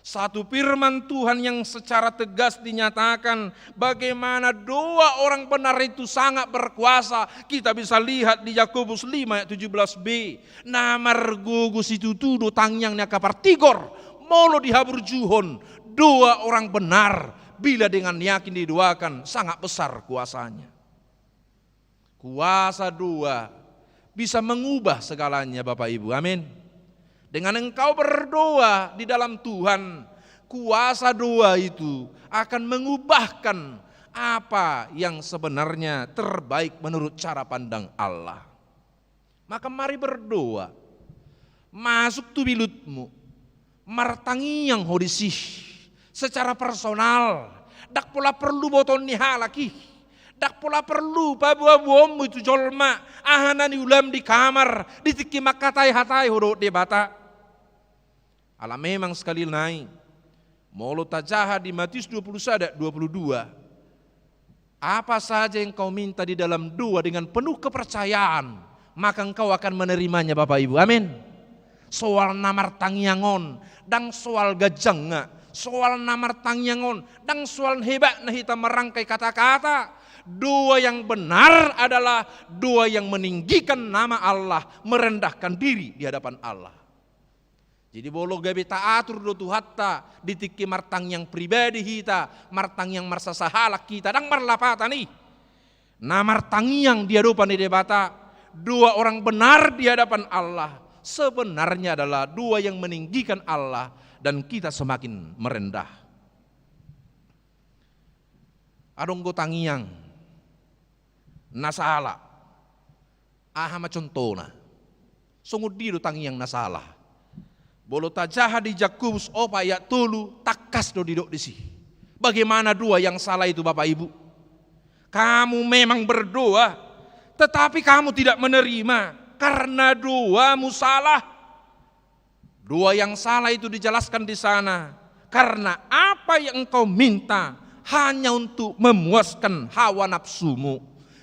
Satu firman Tuhan yang secara tegas dinyatakan, bagaimana doa orang benar itu sangat berkuasa. Kita bisa lihat di Yakobus lima ayat tujuh belas b. Na margogo situtu do tangiang ni angka partigor, molo dihaburjuhon doa orang benar, bila dengan yakin didoakan, sangat besar kuasanya. Kuasa doa bisa mengubah segalanya, Bapak Ibu. Amin. Dengan engkau berdoa di dalam Tuhan, kuasa doa itu akan mengubahkan apa yang sebenarnya terbaik menurut cara pandang Allah. Maka mari berdoa. Masuk tu bilutmu. Martangiang ho disi secara personal. Ndang pola perlu botoon ni halak i. Ndang pola perlu paboaboaonmu tu jolma aha na niulam di kamar, di tingki manghatai-hatai ho dohot Debata. Ala memang sekali nai, molo tajaha di Matius dua puluh sada dua puluh dua, apa saja yang kau minta di dalam doa dengan penuh kepercayaan, maka engkau akan menerimanya, Bapak Ibu. Amin. Soal na martangiang on, ndang soal ganjangna. Soal na martangiang on, ndang soal hebatna hita merangkai kata-kata. Doa yang benar adalah doa yang meninggikan nama Allah, merendahkan diri di hadapan Allah. Jadi molo gabe taatur do Tuhanta di tingki martangiang pribadi hita, martangiang marsasahalak hita, ndang marlapatan i. na martangiang di adopan ni Debata, dua orang benar di hadapan Allah, sebenarnya adalah dua yang meninggikan Allah dan kita semakin merendah. Adong do tangiang na sala. Aha ma contohna? Songon dia do tangiang na sala? Molo tajaha di Jakobus opat ayat tolu, tangkas do didok disi. Bagaimana dua yang salah itu, Bapak Ibu? Kamu memang berdoa, tetapi kamu tidak menerima karena doamu salah. Dua yang salah itu dijelaskan di sana, karena apa yang engkau minta hanya untuk memuaskan hawa nafsumu.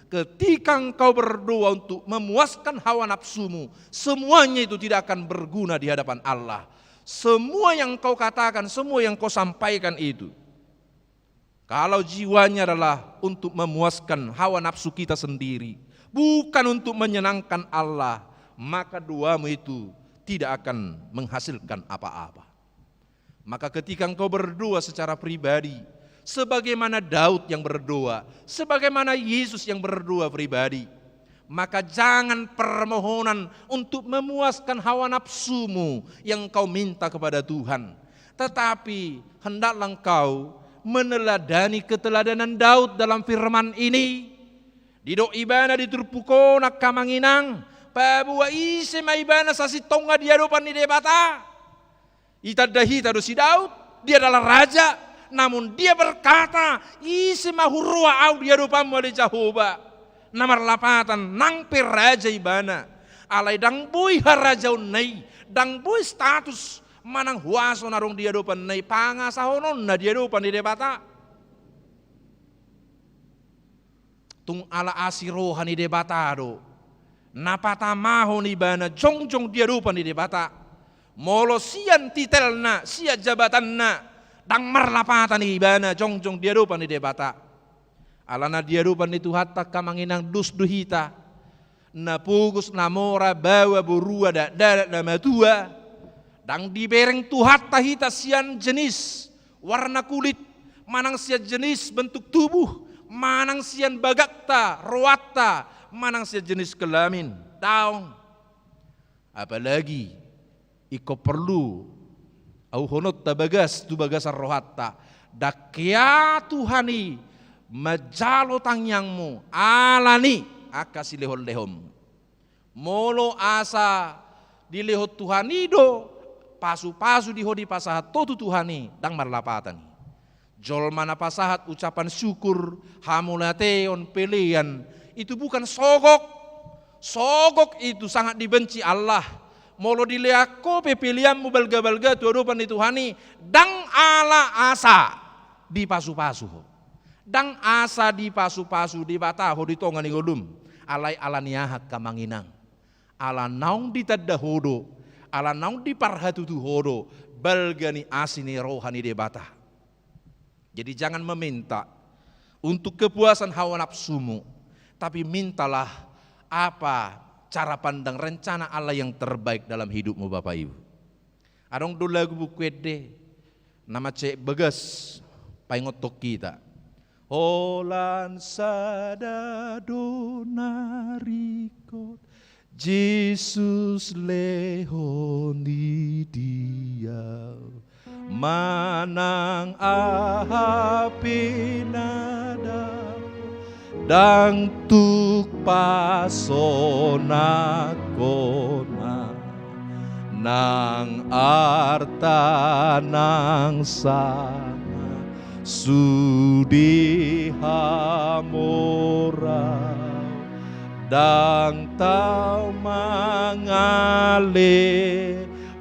Ketika engkau berdoa untuk memuaskan hawa nafsumu, semuanya itu tidak akan berguna di hadapan Allah. Semua yang engkau katakan, semua yang engkau sampaikan itu, kalau jiwanya adalah untuk memuaskan hawa nafsu kita sendiri, bukan untuk menyenangkan Allah, maka doamu itu tidak akan menghasilkan apa-apa. Maka ketika engkau berdoa secara pribadi, sebagaimana Daud yang berdoa, sebagaimana Yesus yang berdoa pribadi, maka jangan permohonan untuk memuaskan hawa nafsumu yang engkau minta kepada Tuhan. Tetapi hendaklah engkau meneladani keteladanan Daud dalam firman ini. Didok ibana di turpuk on, angka amang inang, paboa ise ma ibana sasintongna di adopan ni Debata. Itanda hita do si Daud, dia adalah raja, namun dia berkata, "Ise ma huroha ahu di adopanmu ale Jahowa?" Na marlapatan, nang pe raja ibana. Alai ndang boi harajaonna i, ndang boi status manang huaso na adong di adopanna i pangasahononna di adopan ni Debata. Tung ala asi roha ni Debata do na patamahon ibana jongjong di adopan ni Debata. Molo sian titelna, sian jabatanna, ndang marlapatan ibana jongjong di adopan ni Debata. Alana di adopan ni Tuhanta, angka amang inang, dos do hita, na pogos, na mora, baoa, borua, dakdanak, na matua. Ndang dibereng Tuhanta hita sian jenis warna kulit, manang sian jenis bentuk tubuh, manang sian bagakta, rohanta, manang sian jenis kelamin. Daong. Apalagi ingkon porlu auhononta bagas tu bagasan rohanta. Ndang hea Tuhan i manjalo tangiangmu ala ni angka silehonlehonmu. Molo asa dilehon Tuhan i do pasupasu di ho, dipasahat ho tu Tuhan i, ndang marlapatan i. Jolma na pasahat ucapan syukur, hamauliateon, pelean, itu bukan sogok. Sogok itu sangat dibenci Allah. Molo dilean ho pe peleanmu balgabalga tu adopan ni Tuhan i, ndang ala asa dipasupasu ho. Ndang asa dipasupasu Debata ho di tonga ni ngolum. Alai ala ni aha, angka amang inang? Ala naung ditanda ho do, ala naung diparhatutu ho do balga ni asi ni roha ni Debata. Jadi jangan meminta untuk kepuasan hawa nafsumu, tapi mintalah apa cara pandang rencana Allah yang terbaik dalam hidupmu, Bapak Ibu. Adong do lagu Buku Ende na mansai bagas paingothon hita. Holan sada do na ringkot Jesus lehon di dia, manang aha pe na dapot ndang tuk pasonangkon, nang arta nang sanga sude hamoraon, ndang tau mangale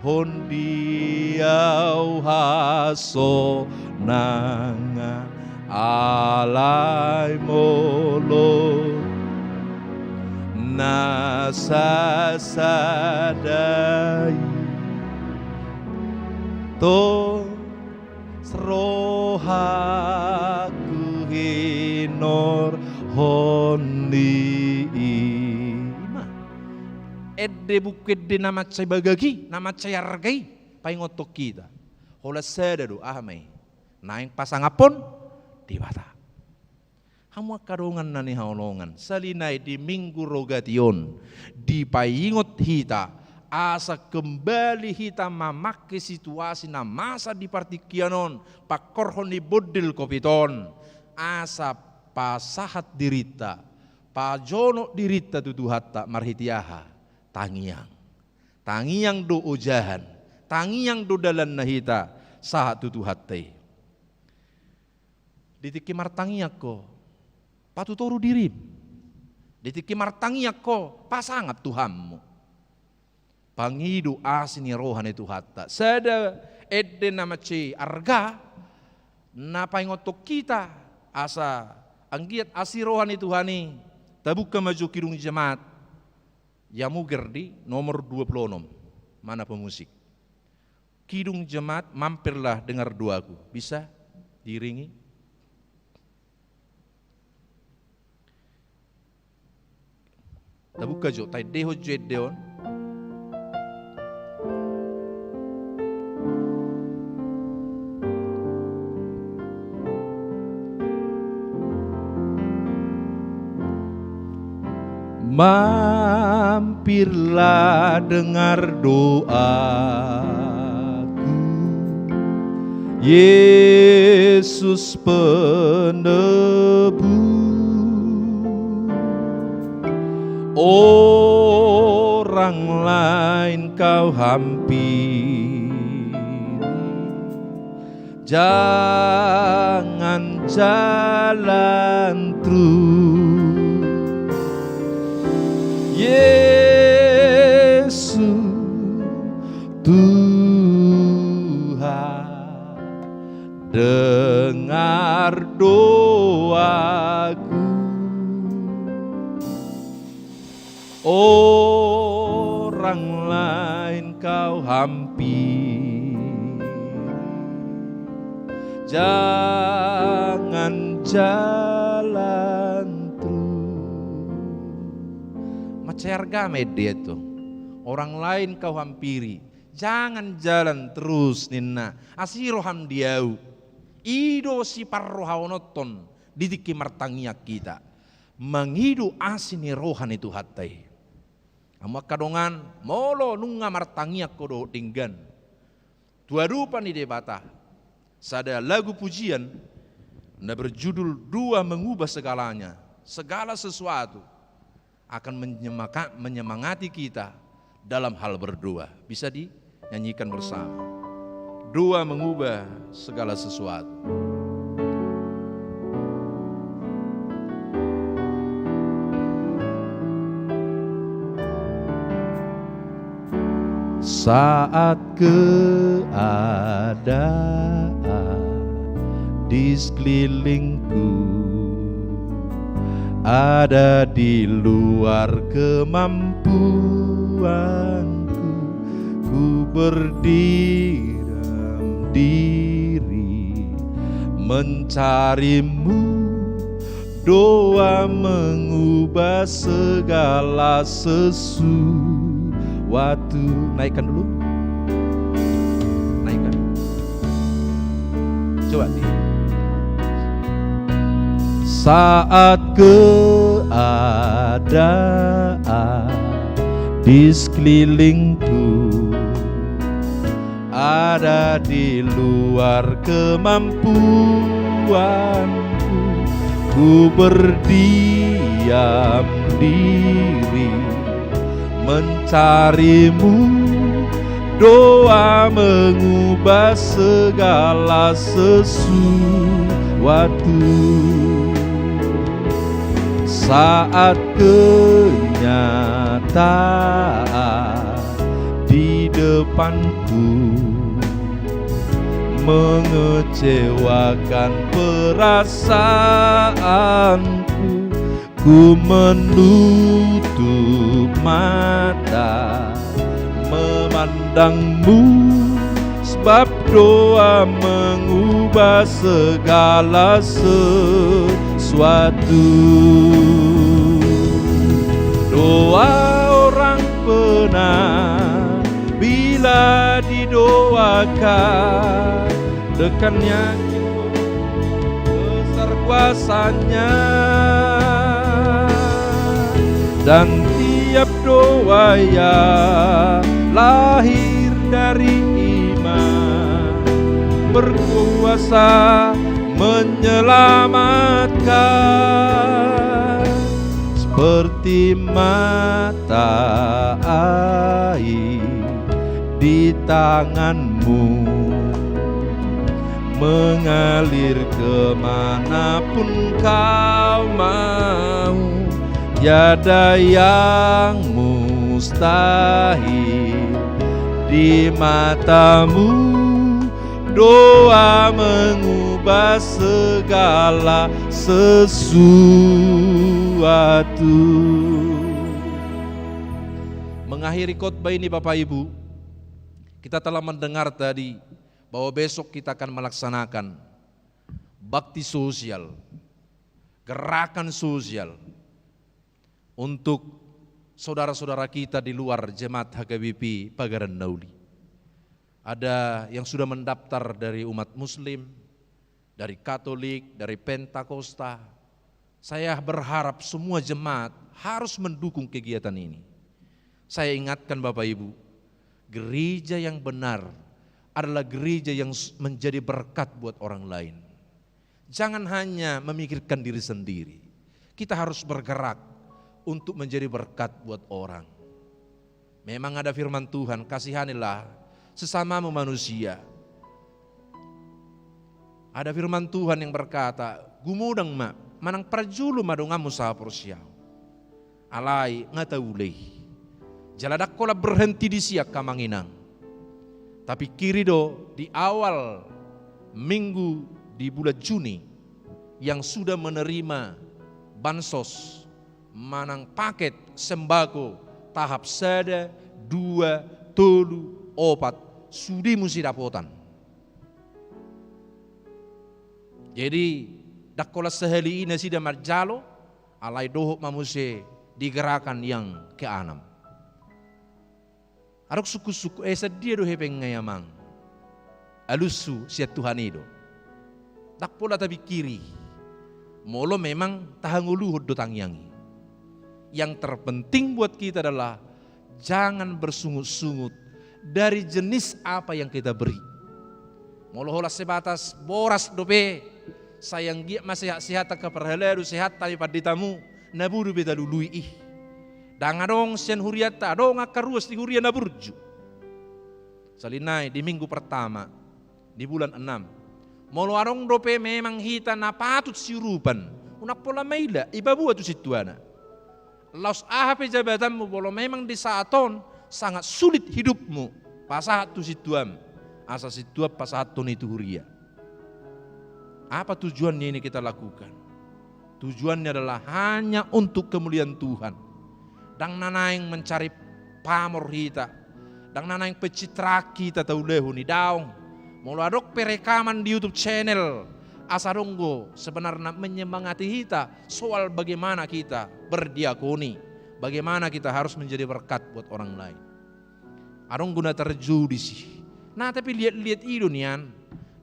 hon di ahu hasonangan, alai molo na sasada i, tos rohangku hinorhon ni i. Ima ende, Buku Ende na mansai bagak i, na mansai arga i, paingothon hita. Holan sada do, aha ma i? Naeng pasangaphon Debata. Hamu angka dongan na hinaholongan, sahali nai di Minggu Rogati on, dipaingot hita, asa kembali hita mamangke situasi na masa di partingkian on, pangkorhon ni bondel covid on, asa pasahat dirinta, pajonok dirinta tu Tuhanta marhite aha? Tangiang. Tangiang do ojahan, tangiang do dalanna hita sahat tu Tuhanta i. Di tingki martangiang ho, patutoru dirim. Di tingki martangiang ho, pasangap Tuhanmu. Pangido asi ni roha ni Tuhanta. Sada ende na mansai arga, na paingothon hita, asa anggiat asi roha ni Tuhan i, tabuka ma jo Kidung Jemaat. Ya muger di nomor dua puluh enam. Mana pemusik? Kidung Jemaat, mampirlah dengar doaku. Bisa diiringi? Tabuka jo, taendehon jo ende on. Mampirlah dengar doaku, Yesus penebus. Orang lain kau hampiri, jangan jalan terus. Yesus Tuhan, dengar doaku. Orang lain kau hampiri, jangan jalan terus. Mansai arga ma ende on. Orang lain kau hampiri, jangan jalan terus ninna. Asi roham di ahu. I do siparrohaononhon di tingki martangiang hita. Mangido asi ni roha ni Tuhanta i. Hamu angka dongan, molo nunga martangiang ho dohot denggan tu adopan ni Debata, sada lagu pujian na berjudul Doa Mengubah Segalanya, Segala Sesuatu, akan menyemaka-, menyemangati kita dalam hal berdoa. Bisa di Nyanyikan bersama. Doa mengubah segala sesuatu. Saat keadaan di sekelilingku ada di luar kemampuanku, ku berdiam diri mencari-Mu. Doa mengubah segala sesuatu. Naikkan dulu. Naikkan. Coba di. Saat keadaan di sekelilingku ada di luar kemampuanku, ku berdiam diri mencari-Mu. Doa mengubah segala sesuatu. Saat kenyataan di depanku mengecewakan perasaanku, ku menutup mata memandang-Mu, sebab doa mengubah segala sesuatu. Doa orang benar bila didoakan, dekatnya besar Rasanya dan tiap doa yang lahir dari iman berkuasa menyelamatkan seperti mata air di tanganmu mengalir kemanapun kau mau. Tiada yang mustahil di matamu. Doa mengubah segala sesuatu. Mengakhiri khotbah ini, Bapak Ibu, kita telah mendengar tadi bahwa besok kita akan melaksanakan bakti sosial, gerakan sosial untuk saudara-saudara kita di luar jemaat H K B P Pagaran Na Uli. Ada yang sudah mendaftar dari umat Muslim, dari Katolik, dari Pentakosta. Saya berharap semua jemaat harus mendukung kegiatan ini. Saya ingatkan Bapak Ibu, gereja yang benar adalah gereja yang s-, menjadi berkat buat orang lain. Jangan hanya memikirkan diri sendiri. Kita harus bergerak untuk menjadi berkat buat orang. Memang ada firman Tuhan, "Kasihanilah sesamamu manusia." Ada firman Tuhan yang berkata, "Gumodang ma, manang parjolo ma donganmu sahaporseaon." Alai nga taula i. Jala ndang holan berhenti di si angka amang inang. Tapikiri do di awal minggu di bulan Juni yang sudah menerima bansos manang paket sembako tahap sada, dua, tolu, opat, sude muse dapotan. Jadi, ndang holan sahali i nasida manjalo, alai dohot ma muse di gerakan yang keenam. Adong sungkun-sungkun, "Eh, sian dia do hepeng i, amang?" Alushu, "Sian Tuhan i do." Ndang pola tapikiri. Molo memang tahangoluhon do tangiang i. Yang terpenting buat kita adalah jangan bersungut-sungut dari jenis apa yang kita beri. Molo holan sebatas boras dope, sai anggiat ma sehat-sehat angka parhalado, sehat hami panditamu, na boi dope talului i. Ndang adong sian hurianta, adong angka ruas di huria na burju. Sahali nai di minggu pertama di bulan enam. Molo adong dope memang hita na patut siurupan, unang pola maila, ipaboa tu sintuana. Laos aha pe jabatanmu, molo memang di saat on sangat sulit hidupmu, pasahat tu sintuam, asa sintuam pasahathon i tu huria. Apa tujuannya ini kita lakukan? Tujuannya adalah hanya untuk kemuliaan Tuhan. Ndang na naeng mencari pamor hita, ndang na naeng pencitraan hita taulahon i, daong. Molo adong pe rekaman di YouTube channel, asa adong do sebenarna menyemangati hita soal bagaimana kita berdiakoni, bagaimana kita harus menjadi berkat buat orang lain. Adong do na tarjou disi. Na, tapi liat-liat i do nian,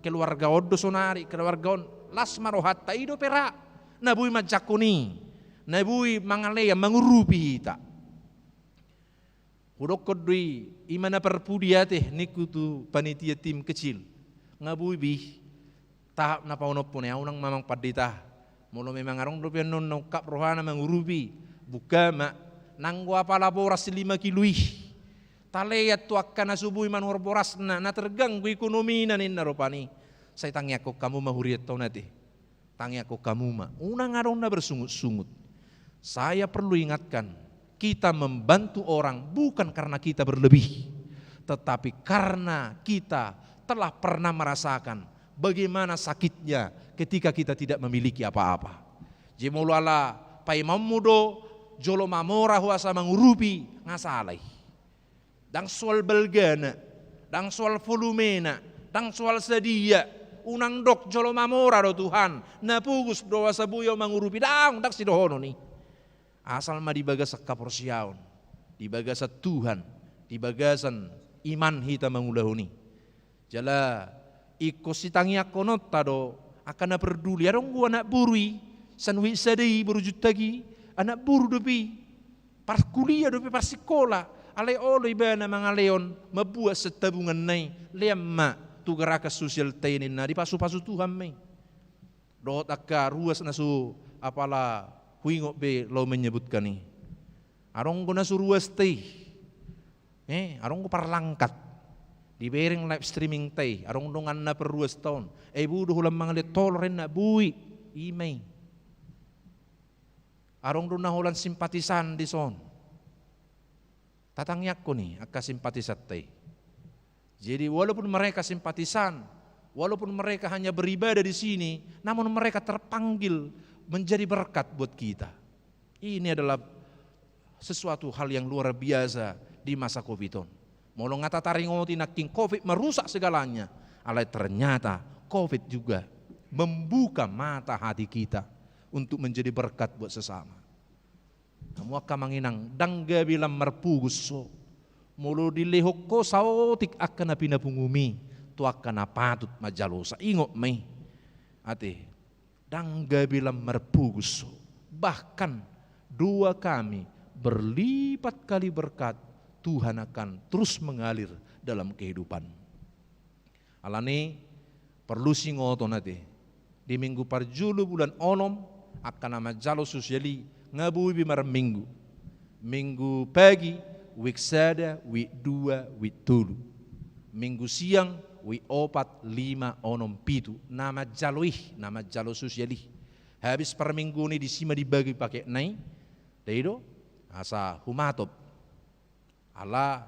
keluarga on do sonari, keluarga on, las ma rohanta, i dope ra na boi manjangkon i, na boi mangalean, mangurupi hita. Hudokkon do i, i ma na parpudi ate, ningku tu panitia tim kecil. Nga boi be i tahap na paonomhon i, unang ma, amang pandita. Molo memang adong dope annon na ungkap rohana mangurupi, buka ma, nanggo apala boras lima kilo i, talean tu angka na so boi manuhor borasna, na terganggu ekonomina ninna rupani. Sai tangiangkon hamu ma hurianta on ate. Tangiangkon hamu ma, unang adong na bersungut-sungut. Saya perlu ingatkan, kita membantu orang bukan karena kita berlebih, tetapi karena kita telah pernah merasakan bagaimana sakitnya ketika kita tidak memiliki apa-apa. Jadi molo ala paimaonmu do jolma mora huasa mangurupi, nga sala i. Ndang soal balgana, ndang soal volumena, ndang soal sadia. Unang dok jolma mora do Tuhan, na pogos do asa boi ahu mangurupi, daong, ndang sidohonon i. Asal ma di bagasan haporseaon, di bagasan Tuhan, di bagasan iman hita mangulahon i. Jala ingkon sitangiangkononta do Angka na parduli, adong do anak boru i, sian Witsada i, boru Juntag i, anak boru dope i, parkuliah dope, parsikola, alai olo ibana mangalehon, mambuat sian tabunganna i, lean ma tu gerakan sosialta i ninna, dipasupasu Tuhan ma i. Dohot angka ruas na so apala huingot be laho menyebutkan i. Adong do na so ruasta i. Eh, adong do parlangkat. Dibereng live streamingta i, adong donganna parruasta on. Eh, bodo, holan mangalehon tolor inna, boi. I ma i. Adong do na holan simpatisan dison. Tatangiangkon i angka simpatisanna i. Jadi, walaupun mereka simpatisan, walaupun mereka hanya beribadah di sini, namun mereka terpanggil menjadi berkat buat kita. Ini adalah sesuatu hal yang luar biasa di masa covid on. Molo nga tataringoti nangkin covid merusak segalanya, alai ternyata covid juga membuka mata hati kita untuk menjadi berkat buat sesama. Hamu angka amang inang, ndang gabe lam marpogos ho. Molo dilehon ho saotik angka na pinapungum i tu angka na patut manjalosa, ingot ma i. Ate, ndang gabe lam marpogos ho. Bahkan doa kami berlipat kali berkat Tuhan akan terus mengalir dalam kehidupan. Alani i, porlu siingoton ate. Di minggu parjolo bulan onom, angka na manjalo sosial i, nga boi be marminggu. Minggu pagi, wijk sada, wijk dua, wijk tolu. Minggu siang, wijk opat, lima, onom, pitu. Na manjalo i, na manjalo sosial i. Habis parmingguon i disi ma dibagi paketna i. Dai do, asa humatop. Ala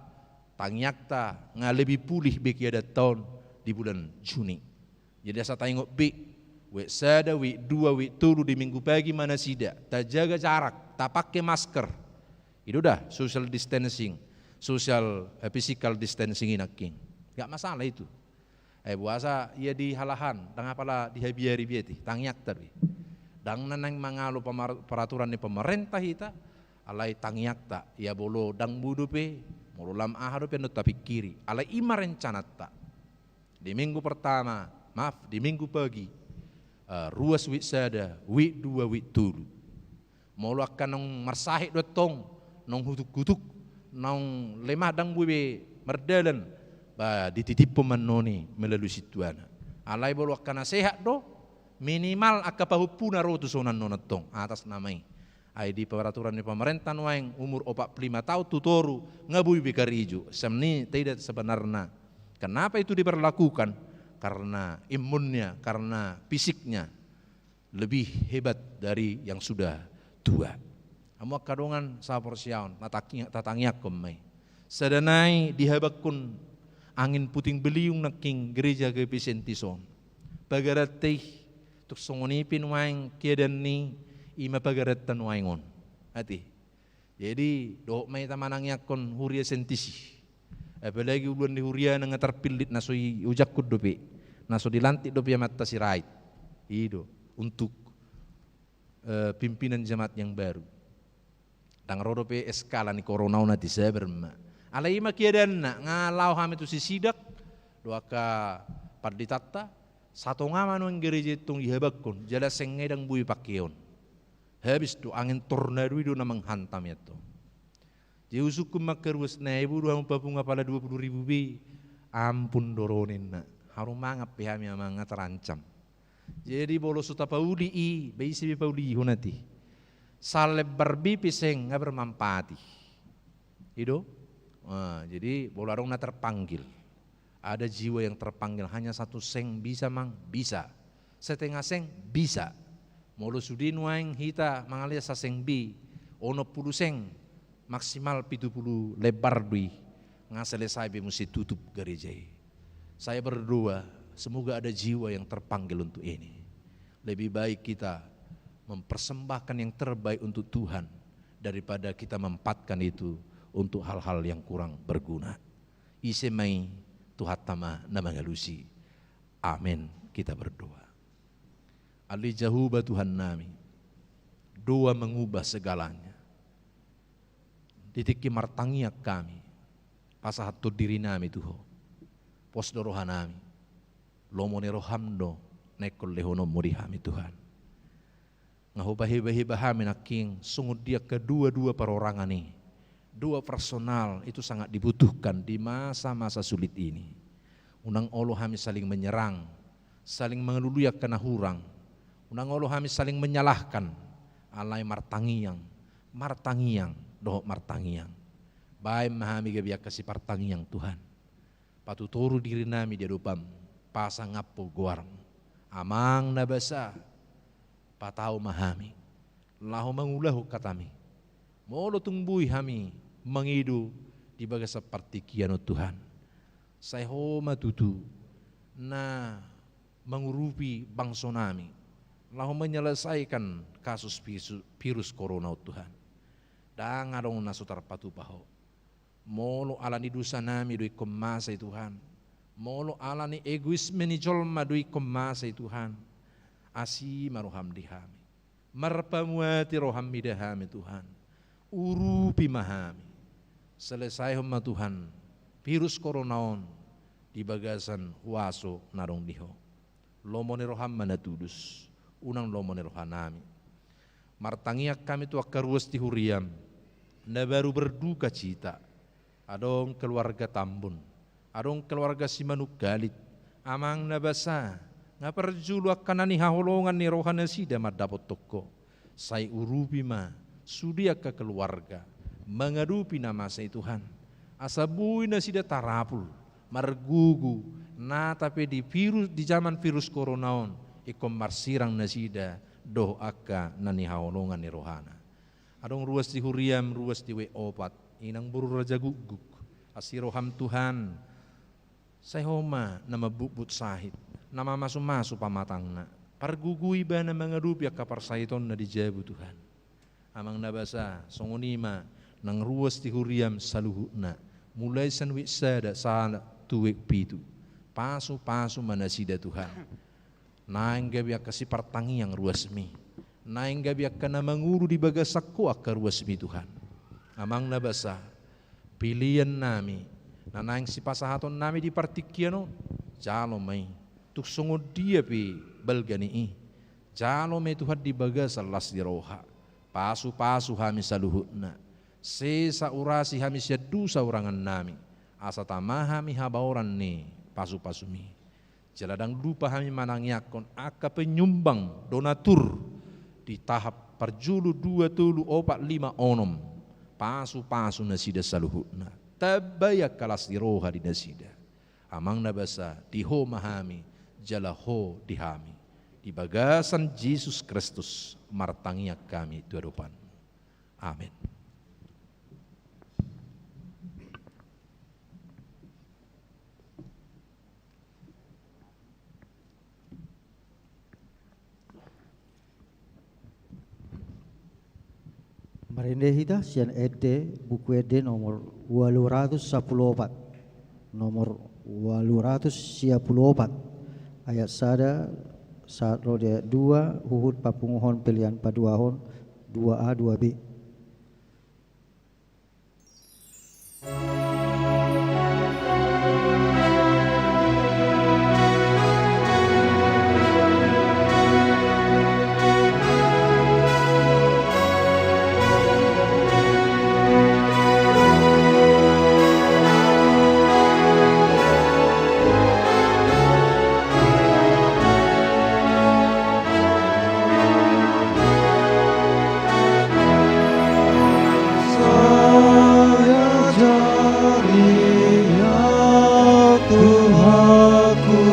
tangiangta nga lebih pulih be kiadatta on di bulan Juni. Jadi asa taingot be, wijk sada, wijk dua, wijk tolu di minggu pagi ma nasida, tajaga jarak, tapake masker. I do da, social distancing, social, eh, physical distancing i nangkin. Nggak masalah itu. Eh, boasa ia di halahan, ndang apala di habiari be ate, tangiangta do i. Ndang na naeng mangalo pamar-, peraturan ni pemerintah hita, alai tangiangta, ia molo ndang boi dope, molo lam aha dope annon tapingkiri, alai i ma rencananta. Di minggu pertama, maaf, di minggu pagi, eh, ruas wijk sada, wijk dua, wijk tolu. Molo angka naung marsahit do antong, naung hutuk-hutuk, naung lemah, ndang boi be mardalan, ba dititiphon ma annon i melalui sintuana. Alai molo angka na sehat do, minimal angka pahompuna ro tu son annon antong, atas nama i. Ai di peraturan ni pemerintah nuaeng umur opat pulu lima taon tu toru, nga boi be karejo. Sian i taida sebenarna. Kenapa itu diberlakukan? Karena imunnya, karena fisiknya lebih hebat dari yang sudah tua. Hamu angka dongan sahaporseaon, tatangi-, tatangiangkon ma i. Sada nai dihabangkon angin puting beliung nangkin gereja G P S N T son. Pagaranta i, tung songon i pe nuaeng keadaan ni i, i ma pagaranta nuaeng on. Ate. Jadi, dohot ma hita manangiangkon huria sentisi. Apalagi uluan ni huria na nga tarpillit, na so i-, ujangkon dope. Na so dilantik dope amanta Sirait. I do, untuk, eh, pimpinan jemaat yang baru. Ndang ro dope skala ni corona on ate, sabar ma. Alai i ma keadaanna, nga laho hami tu Sisidak, dohot angka panditanta, satonga ma nuaeng gereja i antong dihabangkon, jala seng nga i ndang boi pakeon. Habis do, angin tornado i do na menghantam i antong. Jadi husungkun ma angka ruas nai, bodo hamu papungu apala dua pulu ribu be, ampun do ro ninna. Haru mangan pe hami, amang, nga tarancam. Jadi molo so tapauli i, ba ise be paulihon ate. Salembar be pe seng, nga bermanfaat i. I do? Ah, jadi molo adong na terpanggil. Ada jiwa yang terpanggil, hanya satu seng bisa, amang? Bisa. Setengah seng? Bisa. Molo sude nuaeng hita mangalehon saseng be, onom pulu seng, maksimal pitu pulu lembar do i, nga selesai be muse tutup gereja i. Saya berdoa, semoga ada jiwa yang terpanggil untuk ini. Lebih baik kita mempersembahkan yang terbaik untuk Tuhan daripada kita memanfaatkan itu untuk hal-hal yang kurang berguna. Ise ma i? Tuhanta ma na mangalusi. Amen. Kita berdoa. Ale Jahowa Tuhan nami, doa mengubah segalanya. Di tingki martangiang hami, pasahathon diri nami tu Ho. Pos do roha nami, lomo ni roham do na ingkon lehononmu di hami, Tuhan. Nga hupahebaheba hami nangkin songon dia angka dua-dua perorangan i, doa personal itu sangat dibutuhkan di masa-masa sulit ini. Unang olo hami saling menyerang, saling mangalului angka na hurang. Unang olo hami saling menyalahkan, alai martangiang, martangiang, dohot martangiang. Baen ma hami gabe angka sipartangiang, Tuhan. Patutoru dirinami di adopanmu, pasangaphon goarmu. Amang na basa, patau ma hami laho mangulahon hatami. Molo tung boi hami mangido di bagasan partingkian on, Tuhan, sai Ho ma tutu na mangurupi bangsonami laho menyelesaikan kasus visu-, virus corona on, Tuhan. Ndang adong na so tarpatupa Ho. Molo ala ni dosanami do ingkon masa i, Tuhan, molo ala ni egoisme ni jolma do ingkon masa i, Tuhan, asi ma roham di hami. Marpamuati roham mida hami, Tuhan. Urupi ma hami. Selesaihon ma, Tuhan, virus corona on di bagasan huaso na adong di Ho. Lomo ni roham ma na tudos, unang lomo ni rohanami. Martangiang hami tu angka ruas ni huriam na baru berduka cita. Adong keluarga Tambun, adong keluarga Simanungkalit. Amang na basa, nga parjolo angka na nihaholongan ni rohanasida mandapothon Ho. Sai urupi ma sude angka keluarga mangadopi na masa i, Tuhan, asa boi nasida tarapul, margogo, nata pe di virus, di jaman virus corona on, ingkon marsirang nasida dohot angka na nihaholongan ni rohana. Adong ruas ni huriam, ruas ni W opat, inang boru Raja Gukguk. Asi roham, Tuhan, sai Ho ma na mambutbut sahit, na mamasumasu pamatangna. Pargogoi ibana mangadopi angka parsahitonna di jabu, Tuhan. Amang na basa, songon i ma nang ruas ni huriam saluhutna, mulai sian W sada sahat tu W pitu. Pasupasu ma nasida, Tuhan. Naeng gabe angka sipartangiang ruasmi, naeng gabe angka na mangolu di bagasan Ho angka ruasmi, Tuhan. Amang na basa, piliannami na naeng sipasahatonnami di partingkian on, jalo ma i. Tung songon dia pe balga ni i, jalo ma i, Tuhan, di bagasan las ni roha. Pasupasu hami saluhutna. Sesa urasi hami sian dosa hurangannami, asa tama hami habaoran ni pasupasumi. Jala ndang lupa hami manangiangkon angka penyumbang, donatur, di tahap parjolo, dua, tolu, opat, lima, onom. Pasupasu nasida saluhutna. Tambai angka las ni roha di nasida. Amang na basa, di Ho ma hami, jala Ho di hami. Di bagasan Jesus Kristus martangiang hami tu adopanmu. Amen. Marende hita sian ende, Buku Ende nomor ualu ratus sampulu opat. Nomor ualu ratus sia pulu opat. Ayat sada sahat ro di ayat dua, huhut papunguhon pelean paduahon dua A dua B. Sai ajari Ho Tuhanku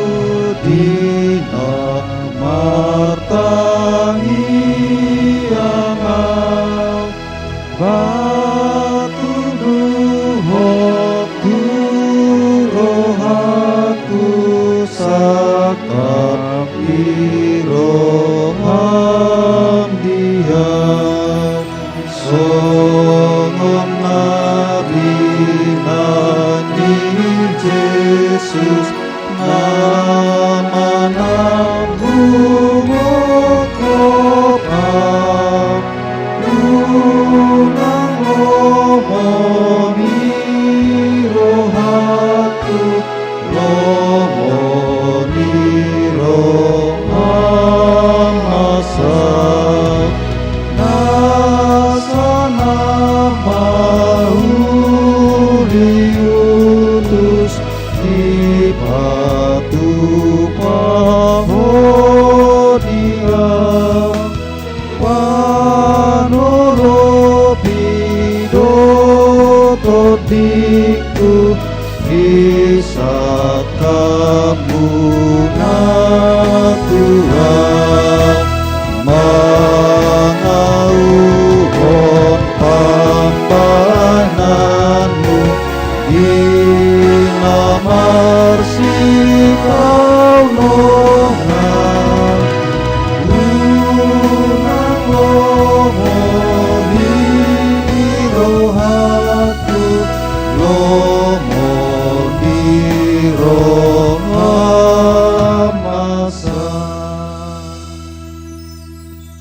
di na martangiang au. Patuduhon tu rohangku sangkap ni roham di Ho. Songon na binanga Jesus na manang humongkop au, unang lomo ni rohangku, lomo ni roha Di sangkapmuna Tuhan, mangauhon pambahenanmu, di na marsikaulongan. Unang lomo di rohangku, lomo di roha masa.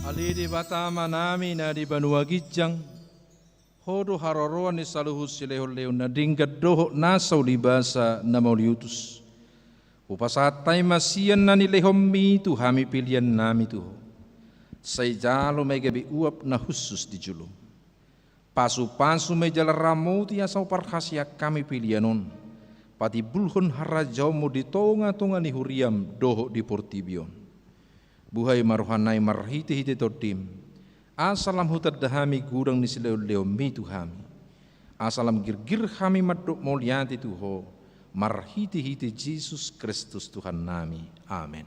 Ale Debata Amanami na di banua ginjang, Ho do haroroan ni saluhut silehonlehon na denggan dohot nasa ulibasa na mauliutus. Hupasahat hami ma sian na nilehonmi tu hami peleannami tu Ho. Sai jalo ma i gabe uap na hushus di jolom. Pasupasu ma i jala ramoti asa huparhaseang hami pelean on patimbulhon harajaonmu di tongatonga ni huriam dohot di portibi on. Buhai ma rohanami marhitehite Tondim, asa lam hutanda hami godang ni silehonlehonmi tu hami, asa lam girgir hami mandok mauliate tu Ho, marhitehite Jesus Kristus Tuhannami. Amen.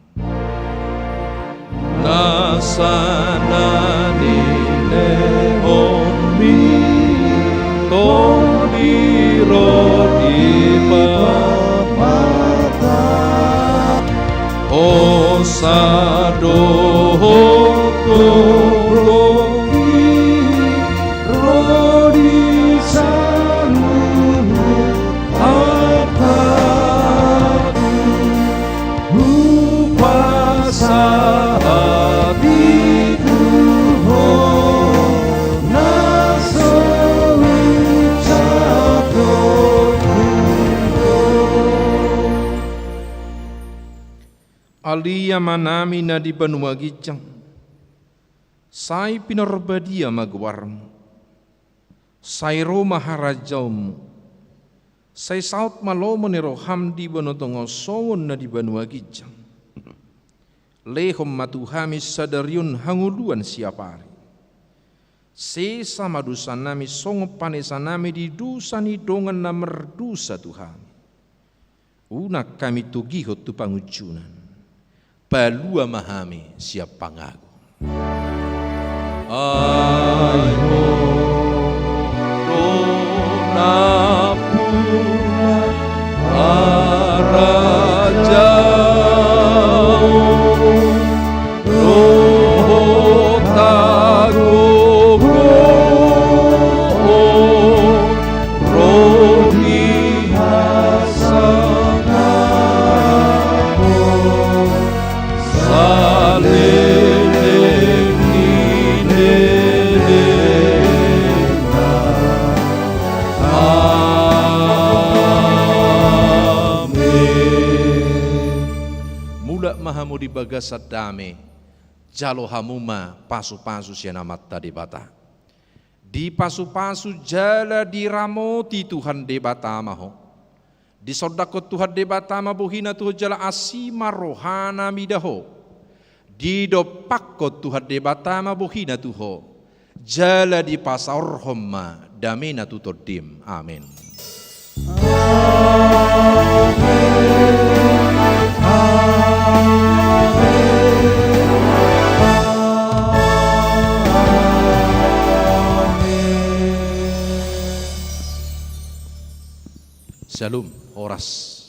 Nasa na nilehonmi, tondi ro di pamata. Hosa dohot gogo i ro di saluhut artangku. Hupasahat i tu Ho, na so ucapkon. Ale Amanami na di banua ginjang, sai pinarbadia ma goarmu, sai ro ma harajaonmu, sai saut ma lomo ni roham di banua tonga on songon na di banua ginjang. Lehon ma tu hami sadari on hangoluan siapari. Sesa ma dosanami songon panesanami di dosa ni dongan na mardosa tu hami. Unang hami togihon tu pangunjunan. Palua ma hami sian pangago. Ai Ho do nampuna harajaon dohot hagogoon ro di hasangapon saleleng ni lelengna. Amen. Mulak ma hamu di bagasan dame, jalo hamu ma pasupasu sian Amanta Debata. Dipasupasu jala diramoti Tuhan Debata ma ho. Disondangkon Tuhan Debata ma bohina tu ho jala asi ma rohana mida ho. Didompakkon Tuhan Debata ma bohina tu ho. Jala dipasaorhon ma damena tu tondim. Amen. Syalom, horas.